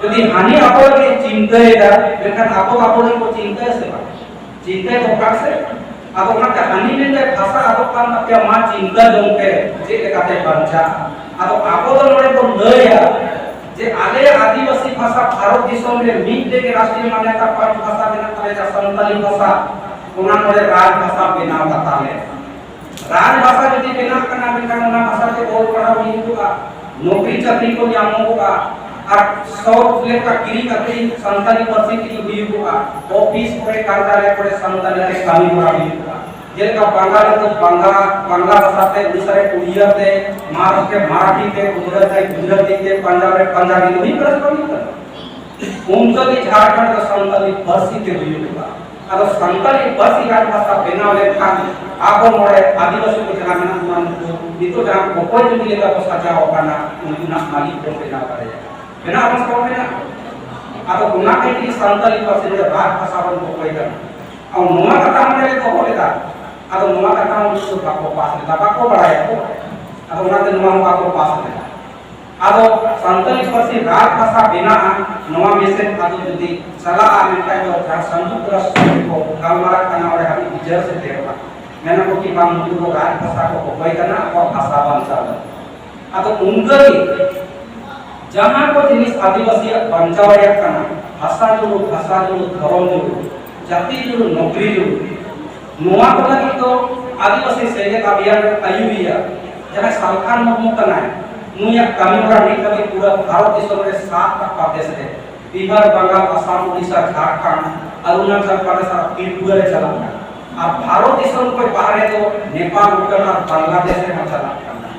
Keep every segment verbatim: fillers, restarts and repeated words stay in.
ᱡᱩᱫᱤ ᱦᱟᱹᱱᱤ ᱟᱵᱚ ᱞᱟᱹᱜᱤᱫ ᱪᱤᱱᱛᱟᱹᱭᱮᱫᱟ, ᱢᱮᱱᱠᱷᱟᱱ ᱟᱵᱚ ᱫᱚ ᱟᱵᱚ ᱞᱟᱹᱜᱤᱫ ᱵᱚ ᱪᱤᱱᱛᱟᱹᱭᱟ ᱥᱮ ᱵᱟᱝ? ᱪᱤᱱᱛᱟᱹ ᱫᱚᱨᱠᱟᱨ ᱥᱮ᱾ ᱟᱫᱚ ᱚᱱᱟᱛᱮ ᱦᱟᱹᱱᱤ ᱢᱮᱱᱛᱮ ᱵᱷᱟᱥᱟ ᱟᱫᱚᱜ ᱠᱟᱱ ᱛᱟᱯᱮᱭᱟ, ᱢᱟ ᱪᱤᱱᱛᱟᱹ ᱡᱚᱝ ᱯᱮ ᱪᱮᱫ ᱞᱮᱠᱟᱛᱮ ᱵᱟᱧᱪᱟᱜᱼᱟ᱾ ᱟᱫᱚ ᱟᱵᱚ ᱫᱚ ᱱᱚᱰᱮ ᱵᱚᱱ ᱞᱟᱹᱭᱟ ᱡᱮ ᱟᱞᱮᱭᱟᱜ ᱟᱹᱫᱤᱵᱟᱹᱥᱤ ᱵᱷᱟᱥᱟ ᱵᱷᱟᱨᱚᱛ ᱫᱤᱥᱚᱢ ᱨᱮ ᱢᱤᱫ ᱨᱮᱜᱮ ᱨᱟᱥᱴᱨᱤᱭᱚ ᱢᱟᱱᱭᱚᱛᱟ ᱯᱟᱸᱪ ᱵᱷᱟᱥᱟ ᱢᱮᱱᱟᱜ ᱛᱟᱞᱮᱭᱟ, ᱥᱟᱱᱛᱟᱞᱤ ᱵᱷᱟᱥᱟ, ᱚᱱᱟ ᱱᱚᱰᱮ ᱨᱟᱡᱽ ᱵᱷᱟᱥᱟ ᱵᱮᱱᱟᱣ ᱠᱟᱛᱟ ᱞᱮ᱾ ᱨᱟᱡᱽ ᱵᱷᱟᱥᱟ ᱡᱩᱫᱤ ᱵᱮᱱᱟᱜ ᱠᱟᱱᱟ, ᱢᱮᱱᱠᱷᱟᱱ ᱚᱱᱟ ᱵᱷᱟᱥᱟ ᱛᱮ ᱚᱞ ᱯᱟᱲᱦᱟᱣ ᱦᱩᱭᱩᱜᱼᱟ, ᱱᱚᱠᱨᱤ ᱪᱟᱹᱠᱨᱤ ᱠᱚ ᱧᱟᱢᱚᱜᱚᱜᱼᱟ, ᱟᱨ ᱥᱚᱵ ᱞᱮᱠᱟ ᱠᱤᱨᱤᱧ ᱟᱹᱠᱷᱨᱤᱧ ᱥᱟᱱᱛᱟᱲᱤ ᱯᱟᱹᱨᱥᱤ ᱛᱮᱜᱮ ᱦᱩᱭᱩᱜᱚᱜᱼᱟ, ᱚᱯᱷᱤᱥ ᱠᱚᱨᱮ, ᱠᱟᱨᱡᱟᱞᱚᱭ ᱠᱚᱨᱮ ᱥᱟᱱᱛᱟᱲᱤ ᱛᱮ ᱠᱟᱹᱢᱤ ᱦᱚᱨᱟ ᱦᱩᱭᱩᱜᱼᱟ᱾ ᱡᱮᱞᱮᱠᱟ ᱵᱟᱝᱜᱟᱞ ᱨᱮᱫᱚ ᱵᱟᱝᱞᱟ, ᱵᱟᱝᱞᱟ ᱵᱷᱟᱥᱟ ᱛᱮ, ᱩᱲᱤᱥᱥᱟ ᱨᱮ ᱩᱲᱤᱭᱟ ᱛᱮ, ᱢᱟᱦᱟᱨᱟᱥᱴᱨᱚ ᱨᱮ ᱢᱟᱨᱟᱴᱷᱤ ᱛᱮ, ᱜᱩᱡᱽᱨᱟᱴ ᱨᱮ ᱜᱩᱡᱽᱨᱟᱴᱤ ᱛᱮ, ᱯᱟᱧᱡᱟᱵ ᱨᱮ ᱯᱟᱧᱡᱟᱵᱤ ᱛᱮ ᱦᱩᱭᱩᱜ ᱠᱟᱱᱟ ᱥᱮ ᱵᱟᱝ ᱦᱩᱭᱩᱜ ᱠᱟᱱᱟ? ᱚᱱᱠᱟ ᱜᱮ ᱡᱷᱟᱲᱠᱷᱚᱸᱰ ᱨᱮ ᱥᱟᱱᱛᱟᱲᱤ ᱯᱟᱹᱨᱥᱤ ᱛᱮ ᱦᱩᱭᱩᱜᱼᱟ᱾ ᱟᱫᱚ ᱥᱟᱱᱛᱟᱲᱤ ᱯᱟᱹᱨᱥᱤ ᱨᱟᱡᱽ ᱵᱷᱟᱥᱟ ᱵᱮᱱᱟᱣ ᱞᱮᱱᱠᱷᱟᱱ ᱟᱵᱚ ᱱᱚᱰᱮ ᱟᱹᱫᱤᱵᱟᱹᱥᱤ ᱠᱚ ᱡᱟᱦᱟᱸ ᱢᱮᱱᱟᱜ ᱵᱚᱱᱟ, ᱱᱩᱠᱩ ᱱᱤᱛᱚᱜ ᱡᱟᱦᱟᱸ ᱠᱚᱠᱚᱭ ᱡᱩᱢᱤ ᱞᱮᱠᱟ ᱠᱚ ᱥᱟᱡᱟᱣ ᱟᱠᱟᱱᱟ, ᱩᱱᱠᱩᱱᱟᱜ ᱢᱟᱹᱞᱤᱠ ᱵᱚᱱ ᱵᱮᱱᱟᱣ ᱫᱟᱲᱮᱭᱟᱜᱼᱟ᱾ ᱵᱮᱱᱟᱣ ᱟᱵᱚᱱ ᱥᱮ ᱵᱟᱵᱚᱱ ᱵᱮᱱᱟᱣ? ᱟᱫᱚ ᱚᱱᱟ ᱠᱷᱟᱹᱛᱤᱨ ᱥᱟᱱᱛᱟᱲᱤ ᱯᱟᱹᱨᱥᱤ ᱱᱚᱰᱮ ᱨᱟᱡᱽ ᱵᱷᱟᱥᱟ ᱵᱚᱱ ᱠᱚᱠᱚᱭ ᱠᱟᱱᱟ᱾ ᱟᱨ ᱱᱚᱣᱟ ᱠᱟᱛᱷᱟ ᱦᱚᱸ ᱱᱚᱰᱮ ᱫᱚᱦᱚ ᱞᱮᱫᱟ, ᱟᱫᱚ ᱱᱚᱣᱟ ᱠᱟᱛᱷᱟ ᱦᱚᱸ ᱱᱤᱛᱚᱜ ᱵᱟᱠᱚ ᱯᱟᱥ ᱞᱮᱫᱟ, ᱵᱟᱠᱚ ᱵᱟᱲᱟᱭᱟ ᱠᱚ᱾ ᱟᱫᱚ ᱚᱱᱟᱛᱮ ᱱᱚᱣᱟ ᱦᱚᱸ ᱵᱟᱠᱚ ᱯᱟᱥ ᱞᱮᱫᱟ᱾ ᱟᱫᱚ ᱥᱟᱱᱛᱟᱲᱤ ᱯᱟᱹᱨᱥᱤ ᱨᱟᱡᱽ ᱵᱷᱟᱥᱟ ᱵᱮᱱᱟᱜᱼᱟ, ᱱᱚᱣᱟ ᱢᱮᱥᱮᱡᱽ ᱟᱫᱚ ᱡᱩᱫᱤ ᱪᱟᱞᱟᱜᱼᱟ, ᱢᱮᱱᱠᱷᱟᱱ ᱫᱚ ᱡᱟᱦᱟᱸ ᱥᱚᱝᱭᱩᱠᱛ ᱨᱟᱥᱴᱨᱚ ᱨᱮᱠᱚ ᱜᱟᱞᱢᱟᱨᱟᱜ ᱠᱟᱱᱟ, ᱚᱸᱰᱮ ᱦᱟᱹᱵᱤᱡ ᱵᱤᱪᱟᱹᱨ ᱥᱮᱴᱮᱨᱚᱜᱼᱟ᱾ ᱢᱮᱱᱟ ᱠᱚ ᱠᱤ ᱵᱟᱝ, ᱱᱩᱠᱩ ᱫᱚ ᱨᱟᱡᱽ ᱵᱷᱟᱥᱟ ᱠᱚ ᱠᱚᱠᱚᱭ ᱠᱟᱱᱟ, ᱟᱠᱚᱣᱟᱜ ᱵᱷᱟᱥᱟ ᱵᱟᱧᱪᱟᱣ ᱞᱟᱹᱜᱤᱫ᱾ ᱟᱫᱚ ᱚᱱᱠᱟ ᱜᱮ ᱡᱟᱦᱟᱸ ᱠᱚ ᱡᱤᱱᱤᱥ ᱟᱹᱫᱤᱵᱟᱹᱥᱤᱭᱟᱜ ᱵᱟᱧᱪᱟᱣ ᱨᱮᱭᱟᱜ ᱠᱟᱱᱟ, ᱵᱷᱟᱥᱟ ᱡᱩᱲᱩ, ᱵᱷᱟᱥᱟ ᱡᱩᱲᱩ, ᱫᱷᱚᱨᱚᱢ ᱡᱩᱲᱩ, ᱡᱟᱹᱛᱤ ᱡᱩᱲᱩ, ᱱᱚᱠᱨᱤ ᱡᱩᱲᱩ, ᱱᱚᱣᱟ ᱠᱚ ᱞᱟᱹᱜᱤᱫ ᱫᱚ ᱟᱹᱫᱤᱵᱟᱹᱥᱤ ᱥᱮᱸᱜᱮᱞ ᱟᱵᱷᱤᱭᱟᱱ ᱨᱮ ᱟᱹᱭᱩᱨᱤᱭᱟ ᱡᱟᱦᱟᱸᱭ ᱥᱟᱞᱠᱷᱟᱱ ᱢᱩᱨᱢᱩ ᱠᱟᱱᱟᱭ, ᱱᱩᱭᱟᱜ ᱠᱟᱹᱢᱤ ᱦᱚᱨᱟ ᱱᱤᱛ ᱦᱟᱹᱵᱤᱡ ᱯᱩᱨᱟᱹ ᱵᱷᱟᱨᱚᱛ ᱫᱤᱥᱚᱢ ᱨᱮ ᱥᱟᱛ ᱴᱟ ᱯᱨᱚᱫᱮᱥ ᱨᱮ, ᱵᱤᱦᱟᱨ, ᱵᱟᱝᱜᱟᱞ, ᱟᱥᱟᱢ, ᱳᱰᱤᱥᱟ, ᱡᱷᱟᱲᱠᱷᱚᱸᱰ, ᱚᱨᱩᱱᱟᱪᱚᱞ ᱯᱨᱚᱫᱮᱥ ᱟᱨ ᱛᱨᱤᱯᱩᱨᱟ ᱨᱮ ᱪᱟᱞᱟᱜ ᱠᱟᱱᱟ᱾ ᱟᱨ ᱵᱷᱟᱨᱚᱛ ᱫᱤᱥᱚᱢ ᱠᱷᱚᱱ ᱵᱟᱦᱨᱮ ᱫᱚ ᱱᱮᱯᱟᱞ, ᱵᱷᱩᱴᱟᱱ ᱟᱨ ᱵᱟᱝᱞᱟᱫᱮᱥ ᱨᱮᱦᱚᱸ ᱪᱟᱞᱟᱜ ᱠᱟᱱᱟ᱾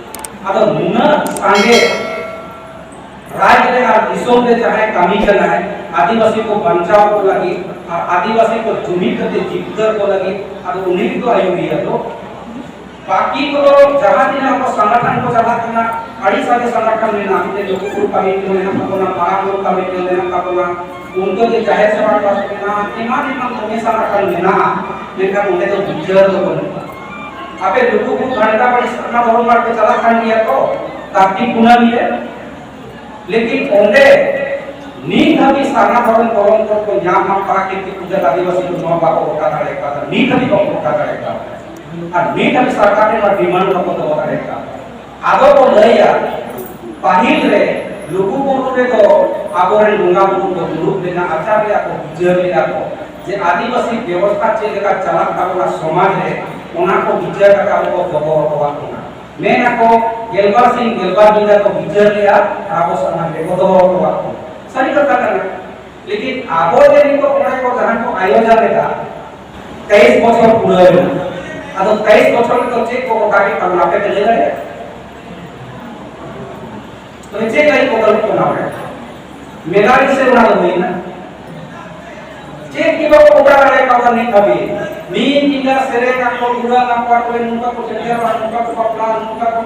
ᱟᱫᱚ ᱱᱩᱱᱟᱹᱜ ᱥᱟᱸᱜᱮ ᱨᱟᱡᱽ ᱨᱮ ᱟᱨ ᱫᱤᱥᱚᱢ ᱨᱮ ᱡᱟᱦᱟᱸᱭ ᱠᱟᱹᱢᱤ ᱠᱟᱱᱟᱭ ᱟᱹᱫᱤᱵᱟᱹᱥᱤ ᱠᱚ ᱵᱟᱧᱪᱟᱣ ᱠᱚ ᱞᱟᱹᱜᱤᱫ ᱟᱨ ᱟᱹᱫᱤᱵᱟᱹᱥᱤ ᱠᱚ ᱡᱩᱢᱤᱫ ᱠᱟᱛᱮ ᱡᱤᱛᱠᱟᱹᱨ ᱠᱚ ᱞᱟᱹᱜᱤᱫ, ᱟᱫᱚ ᱩᱱᱤ ᱜᱮᱛᱚ ᱟᱹᱭᱩᱨᱤᱭᱟᱹ ᱫᱚ᱾ ᱵᱟᱹᱠᱤ ᱠᱚᱫᱚ ᱡᱟᱦᱟᱸ ᱛᱤᱱᱟᱹᱜ ᱟᱵᱚ ᱥᱚᱝᱜᱚᱴᱷᱚᱱ ᱠᱚ ᱪᱟᱞᱟᱜ ᱠᱟᱱᱟ, ᱟᱹᱰᱤ ᱥᱟᱸᱜᱮ ᱥᱚᱝᱜᱚᱴᱷᱚᱱ ᱢᱮᱱᱟᱜᱼᱟ, ᱢᱤᱫᱴᱮᱱ ᱞᱩᱜᱩ ᱵᱩᱨᱩ ᱠᱚᱢᱤᱴᱤ ᱢᱮᱱᱟᱜ ᱛᱟᱵᱚᱱᱟ, ᱢᱟᱨᱟᱝ ᱵᱩᱨᱩ ᱠᱚᱢᱤᱴᱤ ᱢᱮᱱᱟᱜ ᱛᱟᱵᱚᱱᱟ, ᱩᱱᱠᱩ ᱡᱮ ᱡᱟᱦᱮᱨ ᱥᱮᱵᱟ ᱠᱚ ᱢᱮᱱᱟᱜᱼᱟ, ᱮᱢᱟᱱ ᱮᱢᱟᱱ ᱫᱚᱢᱮ ᱥᱚᱝᱜᱚᱴᱷᱚᱱ ᱢᱮᱱᱟᱜᱼᱟ, ᱢᱮᱱᱠᱷᱟᱱ ᱚᱸᱰᱮ ᱫᱚ ᱵᱤᱪᱟᱹᱨ ᱫᱚ ᱵᱟᱹᱱᱩᱜᱼᱟ᱾ ᱟᱯᱮ ᱞᱩᱜᱩ ᱵᱩᱨᱩ ᱜᱷᱟᱱᱴᱟ ᱵᱟᱲᱤ ᱥᱟᱨᱱᱟ ᱫᱷᱚᱨᱚᱢ ᱜᱟᱲ ᱯᱮ ᱪᱟᱞᱟᱜ ᱠᱟᱱ ᱜᱮᱭᱟ ᱛᱚ, ᱠᱟᱨᱛᱤᱠ ᱠᱩᱱᱟᱹᱢᱤ ᱨᱮ, ᱞᱮᱠᱤᱱ ᱚᱸᱰᱮ ᱦᱟᱹᱵᱤᱡ ᱥᱟᱨᱱᱟ ᱫᱷᱚᱨᱚᱢ ᱠᱚᱞᱚᱢ ᱠᱚ ᱧᱟᱢ ᱟᱠᱟᱫᱟ, ᱠᱤᱱᱛᱩ ᱯᱩᱡᱟᱹ ᱟᱹᱫᱤᱵᱟᱹᱥᱤ ᱠᱚ ᱱᱚᱣᱟ ᱵᱟᱠᱚ ᱜᱚᱴᱟ ᱫᱟᱲᱮ ᱠᱟᱣᱫᱟ, ᱱᱤᱛ ᱦᱟᱹᱵᱤᱡ ᱵᱟᱠᱚ ᱜᱚᱴᱟ ᱫᱟᱲᱮ ᱠᱟᱣᱫᱟ᱾ ᱟᱨ ᱱᱤᱛ ᱦᱟᱹᱵᱤᱡ ᱥᱚᱨᱠᱟᱨ ᱴᱷᱮᱱ ᱱᱚᱣᱟ ᱰᱤᱢᱟᱱᱰ ᱵᱟᱠᱚ ᱫᱚᱦᱚ ᱫᱟᱲᱮ ᱠᱟᱣᱫᱟ᱾ ᱟᱫᱚ ᱠᱚ ᱞᱟᱹᱭᱟ, ᱯᱟᱹᱦᱤᱞ ᱨᱮ ᱞᱩᱜᱩ ᱵᱩᱨᱩ ᱨᱮᱫᱚ ᱟᱵᱚᱨᱮᱱ ᱵᱚᱸᱜᱟ ᱵᱩᱨᱩ ᱠᱚ ᱫᱩᱲᱩᱵ ᱞᱮᱱᱟ, ᱟᱪᱟᱨ ᱞᱮᱫᱟ ᱠᱚ, ᱵᱤᱪᱟᱹᱨ ᱞᱮᱫᱟ ᱠᱚ, ᱡᱮ ᱟᱹᱫᱤᱵᱟᱹᱥᱤ ᱵᱮᱵᱚᱥᱛᱷᱟ ᱪᱮᱫ ᱞᱮᱠᱟ ᱪᱟᱞᱟᱜ ᱛᱟᱵᱚᱱᱟ ᱥᱚᱢᱟᱡᱽ ᱨᱮ, ᱚᱱᱟ ᱠᱚ ᱵᱤᱪᱟᱹᱨ ᱠᱟᱛᱮ ᱟᱵᱚ ᱠᱚ ᱫᱚᱦᱚ ᱦᱚᱴᱚᱣᱟᱜ ᱵᱚᱱᱟ᱾ ᱢᱮᱱ ᱟᱠᱚ, ᱜᱮᱞᱵᱟᱨ ᱥᱤᱧ ᱜᱮᱞᱵᱟᱨ ᱧᱤᱫᱟᱹ ᱠᱚ ᱵᱤᱪᱟᱹᱨ ᱞᱮᱫᱟ ᱟᱨ ᱟᱵᱚ ᱥᱚᱢᱟᱡᱽ ᱨᱮᱠᱚ ᱫᱚᱦᱚ ᱦᱚᱴᱚᱣᱟᱜ ᱵᱚᱱᱟ᱾ ᱥᱟᱹᱨᱤ ᱠᱟᱛᱷᱟ ᱠᱟᱱᱟ᱾ ᱞᱮᱠᱤᱱ ᱟᱵᱚ ᱡᱮ ᱱᱤᱛᱚᱜ ᱚᱱᱟ ᱠᱚ ᱡᱟᱦᱟᱸ ᱠᱚ ᱟᱭᱳᱡᱚᱱ ᱮᱫᱟ, ᱛᱮᱭᱤᱥ ᱵᱚᱪᱷᱚᱨ ᱯᱩᱨᱟᱹᱣ ᱮᱱᱟ᱾ ᱟᱫᱚ ᱛᱮᱭᱤᱥ ᱵᱚᱪᱷᱚᱨ ᱨᱮᱫᱚ ᱪᱮᱫ ᱠᱚ ᱚᱱᱠᱟ ᱜᱮ ᱠᱟᱱᱟ, ᱟᱯᱮ ᱯᱮ ᱞᱟᱹᱭ ᱫᱟᱲᱮᱭᱟᱜᱼᱟ? ᱛᱚᱵᱮ ᱪᱮᱫ ᱞᱟᱹᱜᱤᱫ ᱠᱚ ᱜᱟᱞᱚᱪ ᱠᱟᱱᱟ ᱚᱸᱰᱮ? ᱢᱮᱞᱟ ᱜᱮᱥᱮ ᱚᱱᱟ ᱫᱚ ᱦᱩᱭᱱᱟ? ᱪᱮᱫ ᱜᱮ ᱵᱟᱠᱚ ᱜᱚᱴᱟ ᱫᱟᱲᱮ ᱠᱟᱣᱫᱟ ᱱᱤᱛ ᱦᱟᱹᱵᱤᱡ᱾ ᱢᱤᱫ ᱧᱤᱫᱟᱹ ᱥᱮᱨᱮᱧ ᱟᱠᱚ, ᱜᱩᱲᱟ ᱟᱠᱚ, ᱟᱠᱚ ᱱᱚᱝᱠᱟ ᱠᱚ ᱥᱮᱴᱮᱨᱚᱜᱼᱟ, ᱱᱚᱝᱠᱟ ᱠᱚ ᱵᱟᱯᱞᱟ, ᱱᱚᱝᱠᱟ ᱠᱚ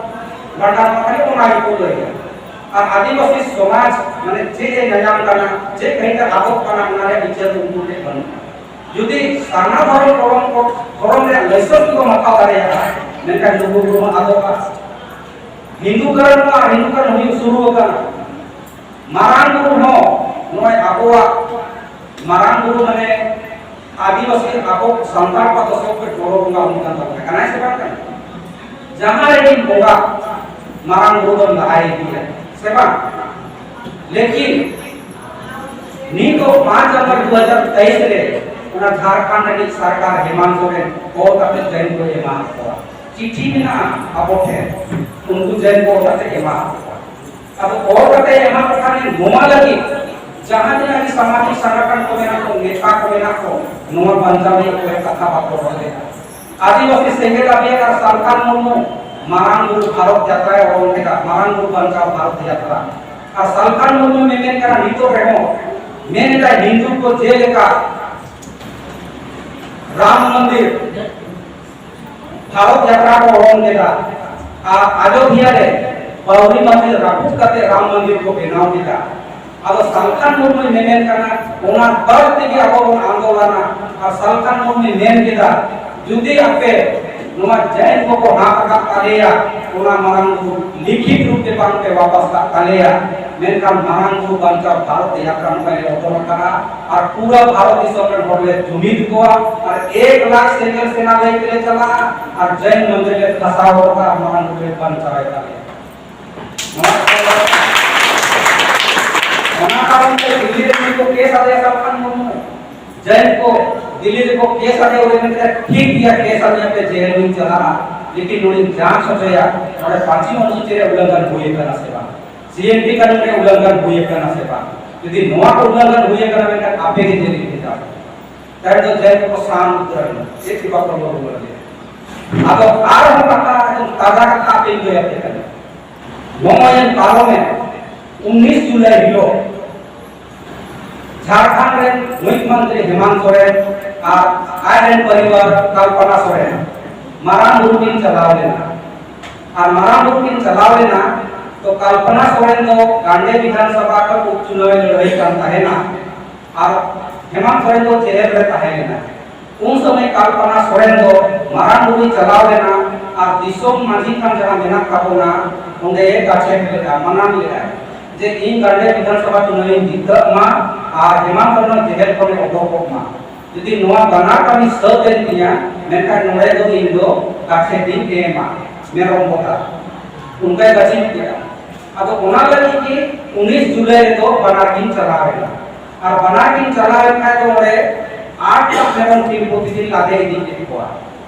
ᱵᱷᱟᱸᱰᱟᱱ, ᱠᱷᱟᱹᱞᱤ ᱚᱱᱟ ᱜᱮᱠᱚ ᱞᱟᱹᱭᱟ᱾ ᱟᱨ ᱟᱹᱫᱤᱵᱟᱹᱥᱤ ᱥᱚᱢᱟᱡᱽ ᱢᱟᱱᱮ ᱪᱮᱫ ᱮ ᱧᱟᱧᱟᱢ ᱠᱟᱱᱟ, ᱪᱮᱫ ᱠᱟᱹᱦᱤᱛᱮ ᱟᱫᱚᱜ ᱠᱟᱱᱟ, ᱚᱱᱟ ᱨᱮᱭᱟᱜ ᱵᱤᱪᱟᱹᱨ ᱫᱚ ᱩᱱᱠᱩ ᱴᱷᱮᱱ ᱵᱟᱹᱱᱩᱜᱼᱟ᱾ ᱡᱩᱫᱤ ᱥᱟᱨᱱᱟ ᱫᱷᱚᱨᱚᱢ ᱠᱚᱞᱚᱢ ᱠᱚ, ᱫᱷᱚᱨᱚᱢ ᱨᱮᱭᱟᱜ ᱞᱟᱭᱥᱮᱱᱥ ᱠᱚ ᱦᱟᱛᱟᱣ ᱫᱟᱲᱮᱭᱟᱜᱼᱟ, ᱢᱮᱱᱠᱷᱟᱱ ᱞᱩᱜᱩ ᱵᱩᱨᱩ ᱢᱟ ᱟᱫᱚᱜᱼᱟ᱾ ᱦᱤᱱᱫᱩ ᱠᱟᱨᱚᱱ ᱢᱟ ᱦᱤᱱᱫᱩ ᱠᱟᱨᱚᱱ ᱦᱩᱭᱩᱜ ᱥᱩᱨᱩ ᱟᱠᱟᱱᱟ᱾ ᱢᱟᱨᱟᱝ ᱵᱩᱨᱩ ᱦᱚᱸ ᱱᱚᱜᱼᱚᱭ ᱟᱵᱚᱣᱟᱜ ᱢᱟᱨᱟᱝ ᱵᱩᱨᱩ ᱢᱟᱱᱮ ᱟᱹᱫᱤᱵᱟᱹᱥᱤ ᱟᱵᱚ ᱥᱟᱱᱛᱟᱲ ᱠᱚᱣᱟᱜ ᱫᱚ ᱥᱚᱵ ᱠᱷᱚᱱ ᱵᱚᱲᱚ ᱵᱚᱸᱜᱟ ᱩᱱᱤ ᱠᱟᱱ ᱛᱟᱵᱚᱱᱟ, ᱠᱟᱱᱟᱭ ᱥᱮ ᱵᱟᱝ ᱠᱟᱱᱟ? ᱡᱟᱦᱟᱸ ᱨᱮᱜᱮᱢ ᱵᱚᱸᱜᱟ, ᱢᱟᱨᱟᱝ ᱵᱩᱨᱩ ᱫᱚᱢ ᱞᱟᱦᱟᱭ ᱜᱮᱭᱟ, ᱥᱮ ᱵᱟᱝ? ᱞᱮᱠᱤᱱ ᱱᱤᱛᱚᱜ ᱯᱟᱸᱪ ᱱᱚᱵᱷᱮᱢᱵᱚᱨ ᱫᱩ ᱦᱟᱡᱟᱨ ᱛᱮᱭᱤᱥ ᱨᱮ ᱚᱱᱟ ᱡᱷᱟᱲᱠᱷᱚᱸᱰ ᱨᱤᱱᱤᱡ ᱥᱚᱨᱠᱟᱨ ᱦᱮᱢᱟᱱᱛ ᱥᱚᱨᱮᱱ ᱠᱚᱞ ᱠᱟᱛᱮ ᱡᱟᱹᱱᱤᱡ ᱠᱚ ᱮᱢᱟ ᱠᱚᱣᱟ᱾ ᱪᱤᱴᱷᱤ ᱢᱮᱱᱟᱜᱼᱟ ᱟᱵᱚ ᱴᱷᱮᱱ, ᱩᱱᱠᱩ ᱡᱟᱹᱱᱤᱡ ᱠᱚᱞ ᱠᱟᱛᱮ ᱮᱢᱟ ᱠᱚᱣᱟ᱾ ᱟᱫᱚ ᱚᱞ ᱠᱟᱛᱮ ᱮᱢᱟ ᱠᱚ ᱠᱷᱟᱱ ᱱᱚᱣᱟ ᱞᱟᱹᱜᱤᱫ ᱡᱟᱦᱟᱸ ᱛᱤᱱᱟᱹᱜ ᱜᱮ ᱥᱟᱢᱟᱡᱤᱠ ᱥᱚᱝᱜᱚᱴᱷᱚᱱ ᱠᱚ ᱢᱮᱱᱟᱜ ᱠᱚ, ᱱᱮᱛᱟ ᱠᱚ ᱢᱮᱱᱟᱜ ᱠᱚ, ᱱᱚᱣᱟ ᱵᱟᱧᱪᱟᱣ ᱞᱟᱹᱜᱤᱫ ᱚᱠᱚᱭ ᱠᱟᱛᱷᱟ ᱵᱟᱠᱚ ᱨᱚᱲ ᱞᱮᱫᱟ᱾ ᱟᱹᱫᱤᱵᱟᱹᱥᱤ ᱥᱮᱸᱜᱮᱞ ᱟᱵᱤᱭᱟᱱ ᱟᱨ ᱥᱟᱞᱠᱷᱟᱱ ᱢᱩᱨᱢᱩ ᱢᱟᱨᱟᱝ ᱵᱩᱨᱩ ᱵᱷᱟᱨᱚᱛ ᱡᱟᱛᱨᱟᱭ ᱚᱞ ᱠᱮᱫᱟ, ᱢᱟᱨᱟᱝ ᱵᱩᱨᱩ ᱵᱟᱧᱪᱟᱣ ᱵᱷᱟᱨᱚᱛ ᱡᱟᱛᱨᱟ᱾ ᱟᱨ ᱥᱟᱞᱠᱷᱟᱱ ᱢᱩᱨᱢᱩ ᱢᱮᱢᱮᱱ ᱠᱟᱱᱟ ᱱᱤᱛᱚᱜ ᱨᱮᱦᱚᱸ, ᱢᱮᱱ ᱮᱫᱟᱭ ᱦᱤᱱᱫᱩ ᱠᱚ ᱡᱮᱞᱮᱠᱟ ᱨᱟᱢ ᱢᱚᱱᱫᱤᱨ ᱵᱷᱟᱨᱚᱛ ᱡᱟᱛᱨᱟ ᱠᱚ ᱚᱰᱚᱝ ᱠᱮᱫᱟ ᱟᱨ ᱟᱡᱚᱫᱷᱤᱭᱟ ᱨᱮ ᱵᱟᱵᱨᱤ ᱢᱚᱥᱡᱤᱫ ᱨᱟᱹᱯᱩᱫ ᱠᱟᱛᱮ ᱨᱟᱢ ᱢᱚᱱᱫᱤᱨ ᱠᱚ ᱵᱮᱱᱟᱣ ᱠᱮᱫᱟ᱾ ᱟᱫᱚ ᱥᱟᱞᱠᱷᱟᱱ ᱢᱩᱨᱢᱩᱭ ᱢᱮᱢᱮᱱ ᱠᱟᱱᱟ, ᱚᱱᱟ ᱵᱟᱫ ᱛᱮᱜᱮ ᱟᱵᱚ ᱵᱚᱱ ᱟᱱᱫᱳᱞᱚᱱᱟ᱾ ᱟᱨ ᱥᱟᱞᱠᱷᱟᱱ ᱢᱩᱨᱢᱩᱭ ᱢᱮᱱ ᱠᱮᱫᱟ, ᱡᱩᱫᱤ ᱟᱯᱮ ᱱᱚᱣᱟ ᱡᱟᱭᱱ ᱠᱚᱠᱚ ᱦᱟᱛ ᱟᱠᱟᱫ ᱛᱟᱞᱮᱭᱟ, ᱚᱱᱟ ᱢᱟᱨᱟᱝ ᱵᱩᱨᱩ ᱞᱤᱠᱷᱤᱛ ᱨᱩᱯ ᱛᱮ ᱵᱟᱝ ᱯᱮ ᱣᱟᱯᱟᱥ ᱠᱟᱜ ᱛᱟᱞᱮᱭᱟ᱾ ᱢᱮᱱᱠᱷᱟᱱ ᱢᱟᱨᱟᱝ ᱵᱩᱨᱩ ᱵᱟᱧᱪᱟᱣ ᱵᱷᱟᱨᱚᱛ ᱮ ᱟᱠᱨᱚᱢ ᱠᱟᱱ ᱮ ᱚᱰᱚᱠ ᱟᱠᱟᱫᱼᱟ᱾ ᱟᱨ ᱯᱩᱨᱟᱹ ᱵᱷᱟᱨᱚᱛ ᱫᱤᱥᱚᱢ ᱨᱮᱱ ᱦᱚᱲ ᱞᱮ ᱡᱩᱢᱤᱫ ᱠᱚᱣᱟ ᱟᱨ ᱮᱠ ᱞᱟᱠᱷ ᱥᱮᱸᱜᱮᱞ ᱥᱮᱱᱟ ᱞᱟᱹᱭ ᱛᱮᱞᱮ ᱪᱟᱞᱟᱜᱼᱟ ᱟᱨ ᱡᱟᱭᱱ ᱢᱚᱱᱫᱤᱨ ᱞᱮ ᱫᱷᱟᱥᱟᱣ ᱜᱚᱫ ᱠᱟᱜᱼᱟ, ᱢᱟᱨᱟᱝ ᱵᱩᱨᱩ ᱞᱮ ᱵᱟᱧᱪᱟᱣ ᱮ ᱛᱟᱞᱮᱭᱟ᱾ ᱱᱚᱣᱟ ᱠᱚ, ᱚᱱᱟ ᱠᱟᱨᱚᱱ ᱛᱮ ᱫᱤᱞᱞᱤ ᱨᱮ ᱱᱤᱛᱚᱜ ᱠᱮᱥ ᱟᱫᱮᱭᱟ ᱥᱟᱞᱠᱷᱟᱱ ᱢᱩᱨᱢᱩ᱾ ᱡᱟᱭᱱ ᱠᱚ ᱫᱤᱞᱞᱤ ᱨᱮᱠᱚ ᱠᱮᱥ ᱟᱫᱮᱭᱟ, ᱩᱱᱤ ᱢᱮᱱ ᱠᱮᱫᱟ, "ᱴᱷᱤᱠ ᱜᱮᱭᱟ, ᱠᱮᱥ ᱟᱫᱮᱭᱟ ᱯᱮ, ᱡᱮᱞ ᱦᱚᱸᱧ ᱪᱟᱞᱟᱜᱼᱟ, ᱞᱮᱠᱤᱱ ᱱᱚᱰᱮᱧ ᱡᱟᱸᱪ ᱦᱚᱪᱚᱭᱟ, ᱱᱚᱰᱮ ᱯᱟᱸᱪᱤ ᱚᱱᱩᱥᱩᱪᱤ ᱨᱮ ᱩᱞᱞᱚᱝᱜᱷᱚᱱ ᱦᱩᱭ ᱟᱠᱟᱱᱟ ᱥᱮ ᱵᱟᱝ, ᱥᱤ ᱮᱱ ᱴᱤ ᱠᱟᱹᱱᱩᱱ ᱨᱮ ᱩᱞᱞᱚᱝᱜᱷᱚᱱ ᱦᱩᱭ ᱟᱠᱟᱱᱟ ᱥᱮ ᱵᱟᱝ᱾ ᱡᱩᱫᱤ ᱱᱚᱣᱟ ᱠᱚ ᱩᱞᱞᱚᱝᱜᱷᱚᱱ ᱦᱩᱭ ᱟᱠᱟᱱᱟ, ᱢᱮᱱᱠᱷᱟᱱ ᱟᱯᱮ ᱜᱮ ᱡᱮᱞ ᱨᱮ ᱵᱷᱮᱡᱟ ᱯᱮ᱾" ᱛᱟᱭᱚᱢ ᱫᱚ ᱡᱟᱭᱱ ᱠᱚ ᱥᱟᱱ ᱩᱛᱟᱹᱨ ᱮᱱᱟ, ᱪᱮᱫ ᱜᱮ ᱵᱟᱠᱚ ᱨᱚᱲ ᱨᱩᱣᱟᱹᱲ ᱞᱮᱫᱟ᱾ ᱟᱫᱚ ᱟᱨᱦᱚᱸ ᱠᱟᱛᱷᱟ, ᱮᱠᱫᱚᱢ ᱛᱟᱡᱟ ᱠᱟᱛᱷᱟ ᱟᱯᱮᱧ ᱞᱟᱹᱭ ᱟᱯᱮ ᱠᱟᱱᱟ᱾ ᱱᱚᱜᱼᱚᱭ ᱯᱟᱨᱚᱢᱮᱱ ᱩᱱᱤᱥ ᱡᱩᱞᱟᱭ ᱦᱤᱞᱳᱜ ᱡᱷᱟᱲᱠᱷᱚᱸᱰ ᱨᱮᱱ ᱢᱩᱠᱷᱭᱚᱢᱚᱱᱛᱨᱤ ᱦᱮᱢᱟᱱᱛ ᱥᱚᱨᱮᱱ ᱟᱨ ᱟᱡ ᱨᱮᱱ ᱯᱚᱨᱤᱵᱟᱨ ᱠᱚᱞᱯᱚᱱᱟ ᱥᱚᱨᱮᱱ ᱢᱟᱨᱟᱝ ᱵᱩᱨᱩ ᱠᱤᱱ ᱪᱟᱞᱟᱣ ᱞᱮᱱᱟ᱾ ᱟᱨ ᱢᱟᱨᱟᱝ ᱵᱩᱨᱩ ᱠᱤᱱ ᱪᱟᱞᱟᱣ ᱞᱮᱱᱟ, ᱛᱚ ᱠᱚᱞᱯᱚᱱᱟ ᱥᱚᱨᱮᱱ ᱫᱚ ᱜᱟᱱᱰᱮ ᱵᱤᱫᱷᱟᱱ ᱥᱚᱵᱷᱟ ᱠᱷᱚᱱ ᱩᱯᱪᱩᱱᱟᱣ ᱮ ᱞᱟᱹᱲᱦᱟᱹᱭ ᱠᱟᱱ ᱛᱟᱦᱮᱱᱟ᱾ ᱟᱨ ᱦᱮᱢᱟᱱᱛ ᱥᱚᱨᱮᱱ ᱫᱚ ᱡᱮᱦᱮᱞ ᱨᱮ ᱛᱟᱦᱮᱸ ᱞᱮᱱᱟ᱾ ᱩᱱ ᱥᱚᱢᱚᱭ ᱠᱚᱞᱯᱚᱱᱟ ᱥᱚᱨᱮᱱ ᱫᱚ ᱢᱟᱨᱟᱝ ᱵᱩᱨᱩᱭ ᱪᱟᱞᱟᱣ ᱞᱮᱱᱟ ᱟᱨ ᱫᱤᱥᱚᱢ ᱢᱟᱹᱡᱷᱤ ᱛᱷᱟᱱ ᱡᱟᱦᱟᱸ ᱢᱮᱱᱟᱜ ᱛᱟᱵᱚᱱᱟ, ᱚᱸᱰᱮ ᱜᱟᱪᱷᱮ ᱞᱮᱫᱟ, ᱢᱟᱱᱟᱣ ᱞᱮᱫᱟ ᱡᱮ ᱤᱧ ᱜᱟᱱᱰᱮ ᱵᱤᱫᱷᱟᱱ ᱥᱚᱵᱷᱟ ᱪᱩᱱᱟᱹᱣ ᱤᱧ ᱡᱤᱛᱟᱹᱜ ᱢᱟ ᱟᱨ ᱦᱮᱢᱟᱱᱛ ᱥᱚᱨᱮᱱ ᱡᱮᱦᱮᱞ ᱠᱷᱚᱱᱮ ᱚᱰᱚᱠᱚᱜ ᱢᱟ᱾ ᱡᱩᱫᱤ ᱱᱚᱣᱟ ᱵᱟᱱᱟᱨ ᱠᱟᱹᱢᱤ ᱥᱟᱹᱛ ᱮᱱ ᱛᱤᱧᱟ, ᱢᱮᱱᱠᱷᱟᱱ ᱱᱚᱰᱮ ᱫᱚ ᱤᱧ ᱫᱚ ᱜᱟᱪᱷᱮ ᱫᱤᱱ ᱮᱢᱟ, ᱢᱮᱨᱚᱢ ᱵᱚᱫᱟ᱾ ᱚᱱᱠᱟᱭ ᱜᱟᱹᱪᱷᱤ ᱠᱮᱫᱟ᱾ ᱟᱫᱚ ᱚᱱᱟ ᱞᱟᱹᱜᱤᱫ ᱜᱮ ᱩᱱᱤᱥ ᱡᱩᱞᱟᱭ ᱨᱮᱫᱚ ᱵᱟᱱᱟᱨ ᱠᱤᱱ ᱪᱟᱞᱟᱣ ᱮᱱᱟ᱾ ᱟᱨ ᱵᱟᱱᱟᱨ ᱠᱤᱱ ᱪᱟᱞᱟᱣ ᱮᱱ ᱠᱷᱟᱱ ᱫᱚ ᱚᱸᱰᱮ ᱟᱴ ᱴᱟᱜ ᱢᱮᱨᱚᱢ ᱠᱤᱱ ᱯᱨᱚᱛᱤᱫᱤᱱ ᱞᱟᱫᱮ ᱤᱫᱤ ᱠᱮᱫ ᱠᱚᱣᱟ᱾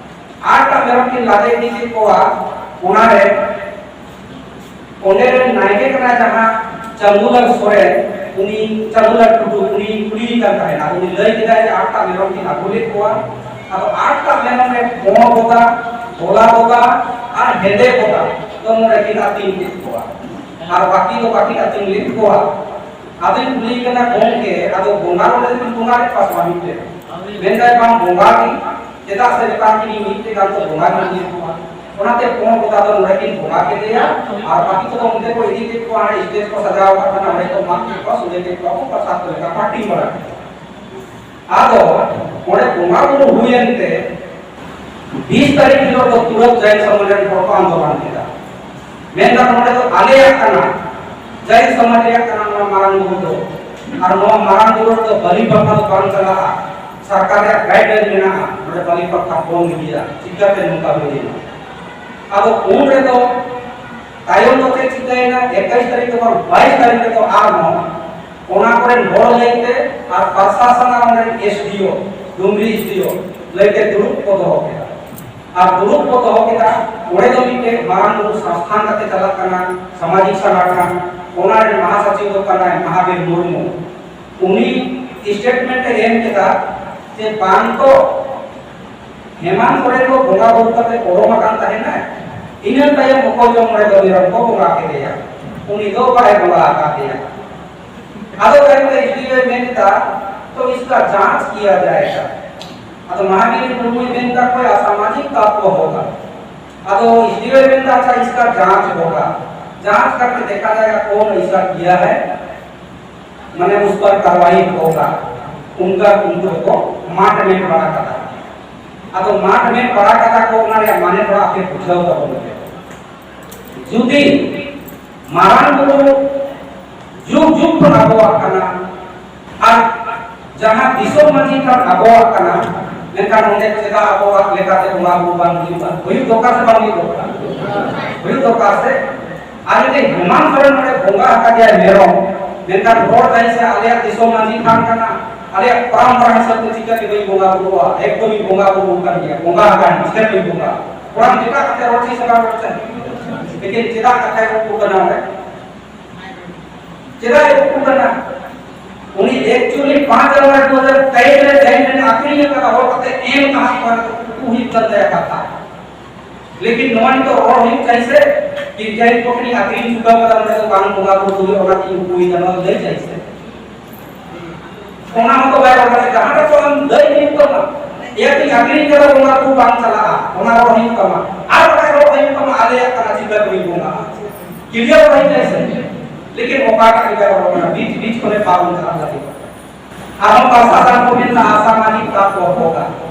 ᱟᱴ ᱴᱟᱜ ᱢᱮᱨᱚᱢ ᱠᱤᱱ ᱞᱟᱫᱮ ᱤᱫᱤ ᱠᱮᱫ ᱠᱚᱣᱟ᱾ ᱚᱱᱟᱨᱮ ᱚᱸᱰᱮ ᱨᱮᱱ ᱱᱟᱭᱠᱮ ᱠᱟᱱᱟᱭ ᱡᱟᱦᱟᱸ ᱪᱟᱸᱫᱩᱞᱟᱞ ᱥᱚᱨᱮᱱ, ᱩᱱᱤ ᱪᱟᱸᱫᱩᱞᱟᱞ ᱴᱩᱰᱩ, ᱩᱱᱤ ᱠᱩᱞᱤᱭᱮ ᱠᱟᱱ ᱛᱟᱦᱮᱱᱟ᱾ ᱩᱱᱤ ᱞᱟᱹᱭ ᱠᱮᱫᱟᱭ ᱡᱮ ᱟᱴ ᱴᱟᱜ ᱢᱮᱨᱚᱢ ᱠᱤᱱ ᱟᱹᱜᱩ ᱞᱮᱫ ᱠᱚᱣᱟ, ᱟᱫᱚ ᱟᱴ ᱴᱟᱜ ᱢᱮᱨᱚᱢ ᱨᱮ ᱯᱚᱸᱰ ᱵᱚᱫᱟ, ᱦᱚᱞᱟ ᱵᱚᱫᱟ ᱟᱨ ᱦᱮᱸᱫᱮ ᱵᱚᱫᱟ ᱫᱚ ᱱᱚᱰᱮ ᱠᱤᱱ ᱟᱹᱛᱤᱧ ᱠᱮᱫ ᱠᱚᱣᱟ, ᱟᱨ ᱵᱟᱹᱠᱤ ᱫᱚ ᱵᱟᱹᱠᱤᱱ ᱟᱹᱛᱤᱧ ᱞᱮᱫ ᱠᱚᱣᱟ᱾ ᱟᱫᱚᱧ ᱠᱩᱞᱤᱭᱮ ᱠᱟᱱᱟ, "ᱜᱚᱢᱠᱮ, ᱟᱫᱚ ᱵᱚᱸᱜᱟ ᱱᱚᱰᱮ ᱫᱚᱵᱤᱱ ᱵᱚᱸᱜᱟ ᱞᱮᱫ ᱠᱚᱣᱟ ᱥᱮ ᱵᱟᱝ ᱢᱤᱫᱴᱮᱱ?" ᱢᱮᱱᱫᱟᱭ, "ᱵᱟᱝ, ᱵᱚᱸᱜᱟ ᱜᱮ, ᱪᱮᱫᱟᱜ ᱥᱮ ᱢᱮᱛᱟ ᱠᱤᱱᱤᱧ ᱢᱤᱫᱴᱮᱱ ᱜᱟᱱ ᱫᱚ ᱵᱚᱸᱜᱟ ᱜᱮ ᱤᱫᱤ ᱠᱚᱣᱟ, ᱚᱱᱟᱛᱮ ᱯᱚᱸᱰ ᱵᱚᱫᱟ ᱫᱚ ᱱᱚᱰᱮ ᱠᱤᱱ ᱵᱚᱸᱜᱟ ᱠᱮᱫᱮᱭᱟ, ᱟᱨ ᱵᱟᱹᱠᱤ ᱠᱚᱫᱚ ᱚᱱᱛᱮ ᱠᱚ ᱤᱫᱤ ᱠᱮᱫ ᱠᱚᱣᱟ, ᱦᱟᱸᱰᱮ ᱥᱴᱮᱡᱽ ᱠᱚ ᱥᱟᱡᱟᱣ ᱟᱠᱟᱫ ᱛᱟᱦᱮᱱᱟ, ᱚᱸᱰᱮ ᱠᱚ ᱢᱟᱜ ᱠᱮᱫ ᱠᱚᱣᱟ, ᱥᱚᱲᱮ ᱠᱮᱫ ᱠᱚᱣᱟ ᱠᱚ, ᱯᱨᱚᱥᱟᱫ ᱠᱚ ᱞᱮᱠᱟ ᱠᱚ ᱦᱟᱹᱴᱤᱧ ᱵᱟᱲᱟ ᱠᱮᱫ ᱠᱚᱣᱟ᱾" ᱟᱫᱚ ᱚᱸᱰᱮ ᱵᱚᱸᱜᱟ ᱵᱩᱨᱩ ᱦᱩᱭᱮᱱ ᱛᱮ ᱵᱤᱥ ᱛᱟᱹᱨᱤᱠᱷ ᱦᱤᱞᱳᱜ ᱫᱚ ᱛᱩᱨᱟᱹᱛ ᱡᱟᱭ ᱥᱚᱢᱟᱡᱽ ᱨᱮᱱ ᱦᱚᱲ ᱠᱚ ᱟᱱᱫᱳᱞᱚᱱ ᱠᱮᱫᱟ᱾ ᱢᱮᱱᱫᱟ ᱱᱚᱰᱮ ᱫᱚ ᱟᱞᱮᱭᱟᱜ ᱠᱟᱱᱟ, ᱡᱟᱭ ᱥᱚᱢᱟᱡᱽ ᱨᱮᱭᱟᱜ ᱠᱟᱱᱟ ᱱᱚᱣᱟ ᱢᱟᱨᱟᱝ ᱵᱩᱨᱩ ᱫᱚ, ᱟᱨ ᱱᱚᱣᱟ ᱢᱟᱨᱟᱝ ᱵᱩᱨᱩ ᱨᱮᱫᱚ ᱵᱟᱹᱞᱤ ᱯᱟᱴᱷᱟ ᱫᱚ ᱵᱟᱝ ᱪᱟᱞᱟᱜᱼᱟ, ᱥᱚᱨᱠᱟᱨ ᱨᱮᱭᱟᱜ ᱜᱟᱭᱤᱰᱞᱟᱭᱤᱱ ᱢᱮᱱᱟᱜᱼᱟ, ᱱᱚᱰᱮ ᱵᱟᱹᱞᱤ ᱯᱟᱴᱷᱟ ᱵᱚᱱᱫ ᱜᱮᱭᱟ, ᱪᱤᱠᱟᱹᱛᱮ ᱱᱚᱝᱠᱟ ᱦᱩᱭ ᱮᱱᱟ? ᱟᱫᱚ ᱩᱱ ᱨᱮᱫᱚ ᱛᱟᱭᱚᱢ ᱫᱚ ᱪᱮᱫ ᱪᱤᱠᱟᱹᱭᱮᱱᱟ? ᱮᱠᱟᱭᱤᱥ ᱛᱟᱹᱨᱤᱠᱷ ᱫᱚ ᱵᱟᱝ, ᱵᱟᱭᱤᱥ ᱛᱟᱹᱨᱤᱠᱷ ᱨᱮᱫᱚ ᱟᱨᱦᱚᱸ ᱚᱱᱟ ᱠᱚᱨᱮᱱ ᱦᱚᱲ ᱞᱟᱹᱭᱛᱮ ᱟᱨ ᱯᱨᱚᱥᱟᱥᱚᱱ ᱟᱨ ᱚᱸᱰᱮ ᱮᱥ ᱰᱤ ᱳ, ᱰᱩᱢᱨᱤ ᱮᱥ ᱰᱤ ᱳ ᱞᱟᱹᱭᱛᱮ ᱫᱩᱲᱩᱵ ᱠᱚ ᱫᱚᱦᱚ ᱠᱮᱫᱟ᱾ ᱟᱨ ᱫᱩᱲᱩᱵ ᱠᱚ ᱫᱚᱦᱚ ᱠᱮᱫᱟ᱾ ᱚᱸᱰᱮ ᱫᱚ ᱢᱤᱫᱴᱮᱱ ᱢᱟᱨᱟᱝ ᱵᱩᱨᱩ ᱥᱚᱝᱥᱛᱷᱟᱱ ᱠᱟᱛᱮ ᱪᱟᱞᱟᱜ ᱠᱟᱱᱟ, ᱥᱟᱢᱟᱡᱤᱠ ᱥᱚᱝᱜᱚᱴᱷᱚᱱ, ᱚᱱᱟ ᱨᱮᱱ ᱢᱟᱦᱟᱥᱚᱪᱤᱵ ᱫᱚ ᱠᱟᱱᱟᱭ ᱢᱚᱦᱟᱵᱤᱨ ᱢᱩᱨᱢᱩ᱾ ᱩᱱᱤ ᱥᱴᱮᱴᱢᱮᱱᱴ ᱮ ᱮᱢ ᱠᱮᱫᱟ ᱡᱮ ᱵᱟᱝ ᱛᱚ ᱦᱮᱢᱟᱱ ᱥᱚᱨᱮᱱ ᱫᱚ ᱵᱚᱸᱜᱟ ᱵᱩᱨᱩ ᱠᱟᱛᱮ ᱯᱚᱨᱚᱢ ᱟᱠᱟᱱ ᱛᱟᱦᱮᱱᱟᱭ, ᱤᱱᱟᱹ ᱛᱟᱭᱚᱢ ᱚᱠᱚᱭ ᱪᱚᱝ ᱚᱸᱰᱮ ᱫᱚ ᱢᱮᱨᱚᱢ ᱠᱚ ᱵᱚᱸᱜᱟ ᱠᱮᱫᱮᱭᱟ, ᱩᱱᱤ ᱫᱚ ᱵᱟᱭ ᱵᱚᱸᱜᱟ ᱟᱠᱟᱫᱮᱭᱟ᱾ ᱟᱫᱚ ᱛᱟᱭᱚᱢ ᱛᱮ ᱮᱥ ᱰᱤ ᱳ ᱢᱮᱱ ᱠᱮᱫᱟ, "ᱛᱚ ᱤᱥᱠᱟ ᱡᱟᱸᱪ ᱠᱤᱭᱟ ᱡᱟᱭᱮᱜᱟ?" ᱟᱫᱚ ᱢᱚᱦᱟᱵᱤᱨ ᱢᱩᱨᱢᱩᱭ ᱢᱮᱱ ᱠᱮᱫᱟ, "ᱠᱳᱭ ᱟᱥᱟᱢᱟᱡᱤᱠ ᱛᱟᱛᱛᱣᱚ ᱦᱳᱜᱟ?" ᱟᱫᱚ ᱮᱥ ᱰᱤ ᱳ ᱢᱮᱱ ᱠᱮᱫᱟ, "ᱟᱪᱪᱷᱟ, ᱤᱥᱠᱟ ᱡᱟᱸᱪ ᱦᱳᱜᱟ, ᱡᱟᱸᱪ ᱠᱟᱨᱠᱮ ᱫᱮᱠᱷᱟ ᱡᱟᱭᱮᱜᱟ ᱠᱳᱱ ᱮᱥᱟ ᱠᱤᱭᱟ ᱦᱟᱭ, ᱢᱟᱱᱮ ᱩᱥ ᱯᱟᱨ ᱠᱟᱨᱣᱟᱭᱤ ᱦᱳᱜᱟ, ᱩᱱᱠᱟ ᱩᱱᱠᱩ ᱠᱚ ᱢᱟᱴ ᱢᱮᱱ ᱵᱟᱲᱟ ᱠᱟᱫᱟ᱾ ᱟᱫᱚ ᱢᱟᱴ ᱢᱮᱱ ᱵᱟᱲᱟ ᱠᱟᱫᱟ ᱠᱚ, ᱚᱱᱟ ᱨᱮᱭᱟᱜ ᱢᱟᱱᱮ ᱛᱷᱚᱲᱟ ᱟᱯᱮ ᱵᱩᱡᱷᱟᱹᱣ ᱛᱟᱵᱚᱱ ᱯᱮ᱾ ᱡᱩᱫᱤ ᱢᱟᱨᱟᱝ ᱵᱩᱨᱩ ᱡᱩᱜᱽ ᱡᱩᱜᱽ ᱠᱷᱚᱱ ᱟᱵᱚᱣᱟᱜ ᱠᱟᱱᱟ, ᱟᱨ ᱡᱟᱦᱟᱸ ᱫᱤᱥᱚᱢ ᱢᱟᱹᱡᱷᱤ ᱠᱷᱟᱱ ᱟᱵᱚᱣᱟᱜ ᱠᱟᱱᱟ, ᱢᱮᱱᱠᱷᱟᱱ ᱚᱸᱰᱮ ᱪᱮᱫᱟᱜ ᱟᱵᱚᱣᱟᱜ ᱞᱮᱠᱟᱛᱮ ᱵᱚᱸᱜᱟ ᱵᱩᱨᱩ ᱵᱟᱝ ᱦᱩᱭᱩᱜᱼᱟ? ᱦᱩᱭᱩᱜ ᱫᱚᱨᱠᱟᱨ ᱥᱮ ᱵᱟᱝ ᱦᱩᱭᱩᱜ ᱫᱚᱨᱠᱟᱨ? ᱦᱩᱭᱩᱜ ᱫᱚᱨᱠᱟᱨ ᱥᱮ? ᱟᱨ ᱡᱩᱫᱤ ᱦᱮᱢᱟᱱ ᱥᱚᱨᱮᱱ ᱱᱚᱰᱮ ᱵᱚᱸᱜᱟ ᱟᱠᱟᱫᱮᱭᱟ ᱢᱮᱨᱚᱢ, ᱢᱮᱱᱠᱷᱟᱱ ᱦᱚᱲ ᱡᱟᱦᱟᱸᱭ ᱥᱮ ᱟᱞᱮᱭᱟᱜ ᱫᱤᱥᱚᱢ ᱢᱟᱹᱡᱷᱤ ᱛᱷᱟᱱ ᱠᱟᱱᱟ, ᱟᱞᱮᱭᱟᱜ ᱯᱚᱨᱚᱢᱯᱚᱨᱟ ᱦᱤᱥᱟᱹᱵ ᱛᱮ ᱪᱤᱠᱟᱹ ᱛᱮᱵᱚᱱ ᱵᱚᱸᱜᱟ ᱵᱩᱨᱩᱜᱼᱟ? ᱮᱠᱫᱚᱢ ᱵᱚᱸᱜᱟ ᱵᱩᱨᱩ ᱠᱟᱱ ᱜᱮᱭᱟ, ᱵᱚᱸᱜᱟ ᱟᱠᱟᱱ, ᱪᱤᱠᱟᱹ ᱛᱮᱵᱚᱱ ᱵᱚᱸᱜᱟ? ᱠᱚᱲᱟᱢ ᱪᱮᱫᱟᱜ ᱠᱟᱛᱮ ᱨᱚᱲ ᱪᱮᱫ ᱥᱮ ᱵᱟᱝ ᱨᱚᱲ ᱪᱮᱫ? ᱞᱮᱠᱤᱱ ᱪᱮᱫᱟᱜ ᱠᱟᱛᱷᱟᱭ ᱩᱠᱩ ᱠᱟᱱᱟ ᱚᱸᱰᱮ? ᱪᱮᱫᱟᱜ ᱮ ᱩᱠᱩ ᱠᱟᱱᱟ? ᱩᱱᱤ ᱮᱠᱪᱩᱭᱮᱞᱤ ᱯᱟᱸᱪ ᱡᱟᱱᱩᱣᱟᱨᱤ ᱫᱩ ᱦᱟᱡᱟᱨ ᱛᱮᱭᱤᱥ ᱨᱮ ᱡᱟᱭᱤᱱ ᱨᱮ ᱟᱹᱠᱷᱨᱤᱧ ᱟᱠᱟᱫᱟ, ᱦᱚᱲ ᱠᱟᱛᱮ ᱮᱢ ᱛᱟᱦᱮᱸ ᱠᱟᱱᱟ, ᱩᱠᱩ ᱦᱩᱭᱩᱜ ᱠᱟᱱ ᱛᱟᱭᱟ ᱠᱟᱛᱷᱟ᱾ ᱞᱮᱠᱤᱱ ᱱᱚᱣᱟ ᱱᱤᱛᱚᱜ ᱨᱚᱲ ᱦᱩᱭᱩᱜ ᱪᱟᱭ ᱥᱮ, ᱠᱤ ᱡᱟᱭᱤᱱ ᱠᱚ ᱠᱷᱟᱹᱞᱤ ᱟᱹᱠᱷᱨᱤᱧ ᱪᱩᱠᱟᱹᱣ ᱠᱟᱫᱟ, ᱚᱸᱰᱮ ᱫᱚ ᱵᱟᱝ ᱵᱚᱸᱜᱟ ᱵᱩᱨᱩ ᱦᱩᱭᱩᱜᱼᱟ, ᱚᱱᱟᱛᱮ ᱩᱠᱩᱭ ᱠᱟᱱᱟ, ᱞᱟᱹᱭ ᱪᱟᱭ ᱥᱮ? ᱚᱱᱟ ᱦᱚᱸᱛᱚ ᱵᱟᱭ ᱨᱚᱲ ᱫᱟᱲᱮᱭᱟᱜᱼᱟ᱾ ᱡᱟᱦᱟᱸ ᱨᱮ ᱛᱚ ᱟᱢ ᱞᱟᱹᱭ ᱦᱩᱭᱩᱜ ᱛᱟᱢᱟ, ᱮᱭᱟ ᱠᱤ ᱟᱹᱠᱷᱨᱤᱧ ᱠᱟᱫᱟ, ᱵᱚᱸᱜᱟ ᱵᱩᱨᱩ ᱵᱟᱝ ᱪᱟᱞᱟᱜᱼᱟ, ᱚᱱᱟ ᱨᱚᱲ ᱦᱩᱭᱩᱜ ᱛᱟᱢᱟ᱾ ᱟᱨ ᱵᱟᱠᱷᱟᱡ ᱨᱚᱲ ᱦᱩᱭᱩᱜ ᱛᱟᱢᱟ, ᱟᱞᱮᱭᱟᱜ ᱠᱟᱱᱟ, ᱪᱤᱠᱟᱹ ᱛᱮᱵᱚᱱ ᱵᱚᱸᱜᱟᱜᱼᱟ? ᱠᱞᱤᱭᱟᱨ ᱨᱚᱲ ᱦᱩᱭᱩᱜ ᱛᱟᱭ ᱥᱮ? ᱞᱮᱠᱤᱱ ᱚᱠᱟᱴᱟᱜ ᱜᱮ ᱵᱟᱭ ᱨᱚᱲ ᱠᱟᱱᱟ, ᱵᱤᱪ ᱵᱤᱪ ᱠᱚᱨᱮ ᱯᱟᱨᱚᱢ ᱪᱟᱞᱟᱜ ᱞᱟᱹᱜᱤᱫ᱾ ᱟᱨᱦᱚᱸ ᱯᱨᱚᱥᱟᱥᱚᱱ ᱠᱚ ᱢᱮᱱᱫᱟ, ᱟᱥᱟᱢᱟᱡᱤᱠ ᱛᱟᱛᱛᱣᱚ ᱦᱳᱜᱟ᱾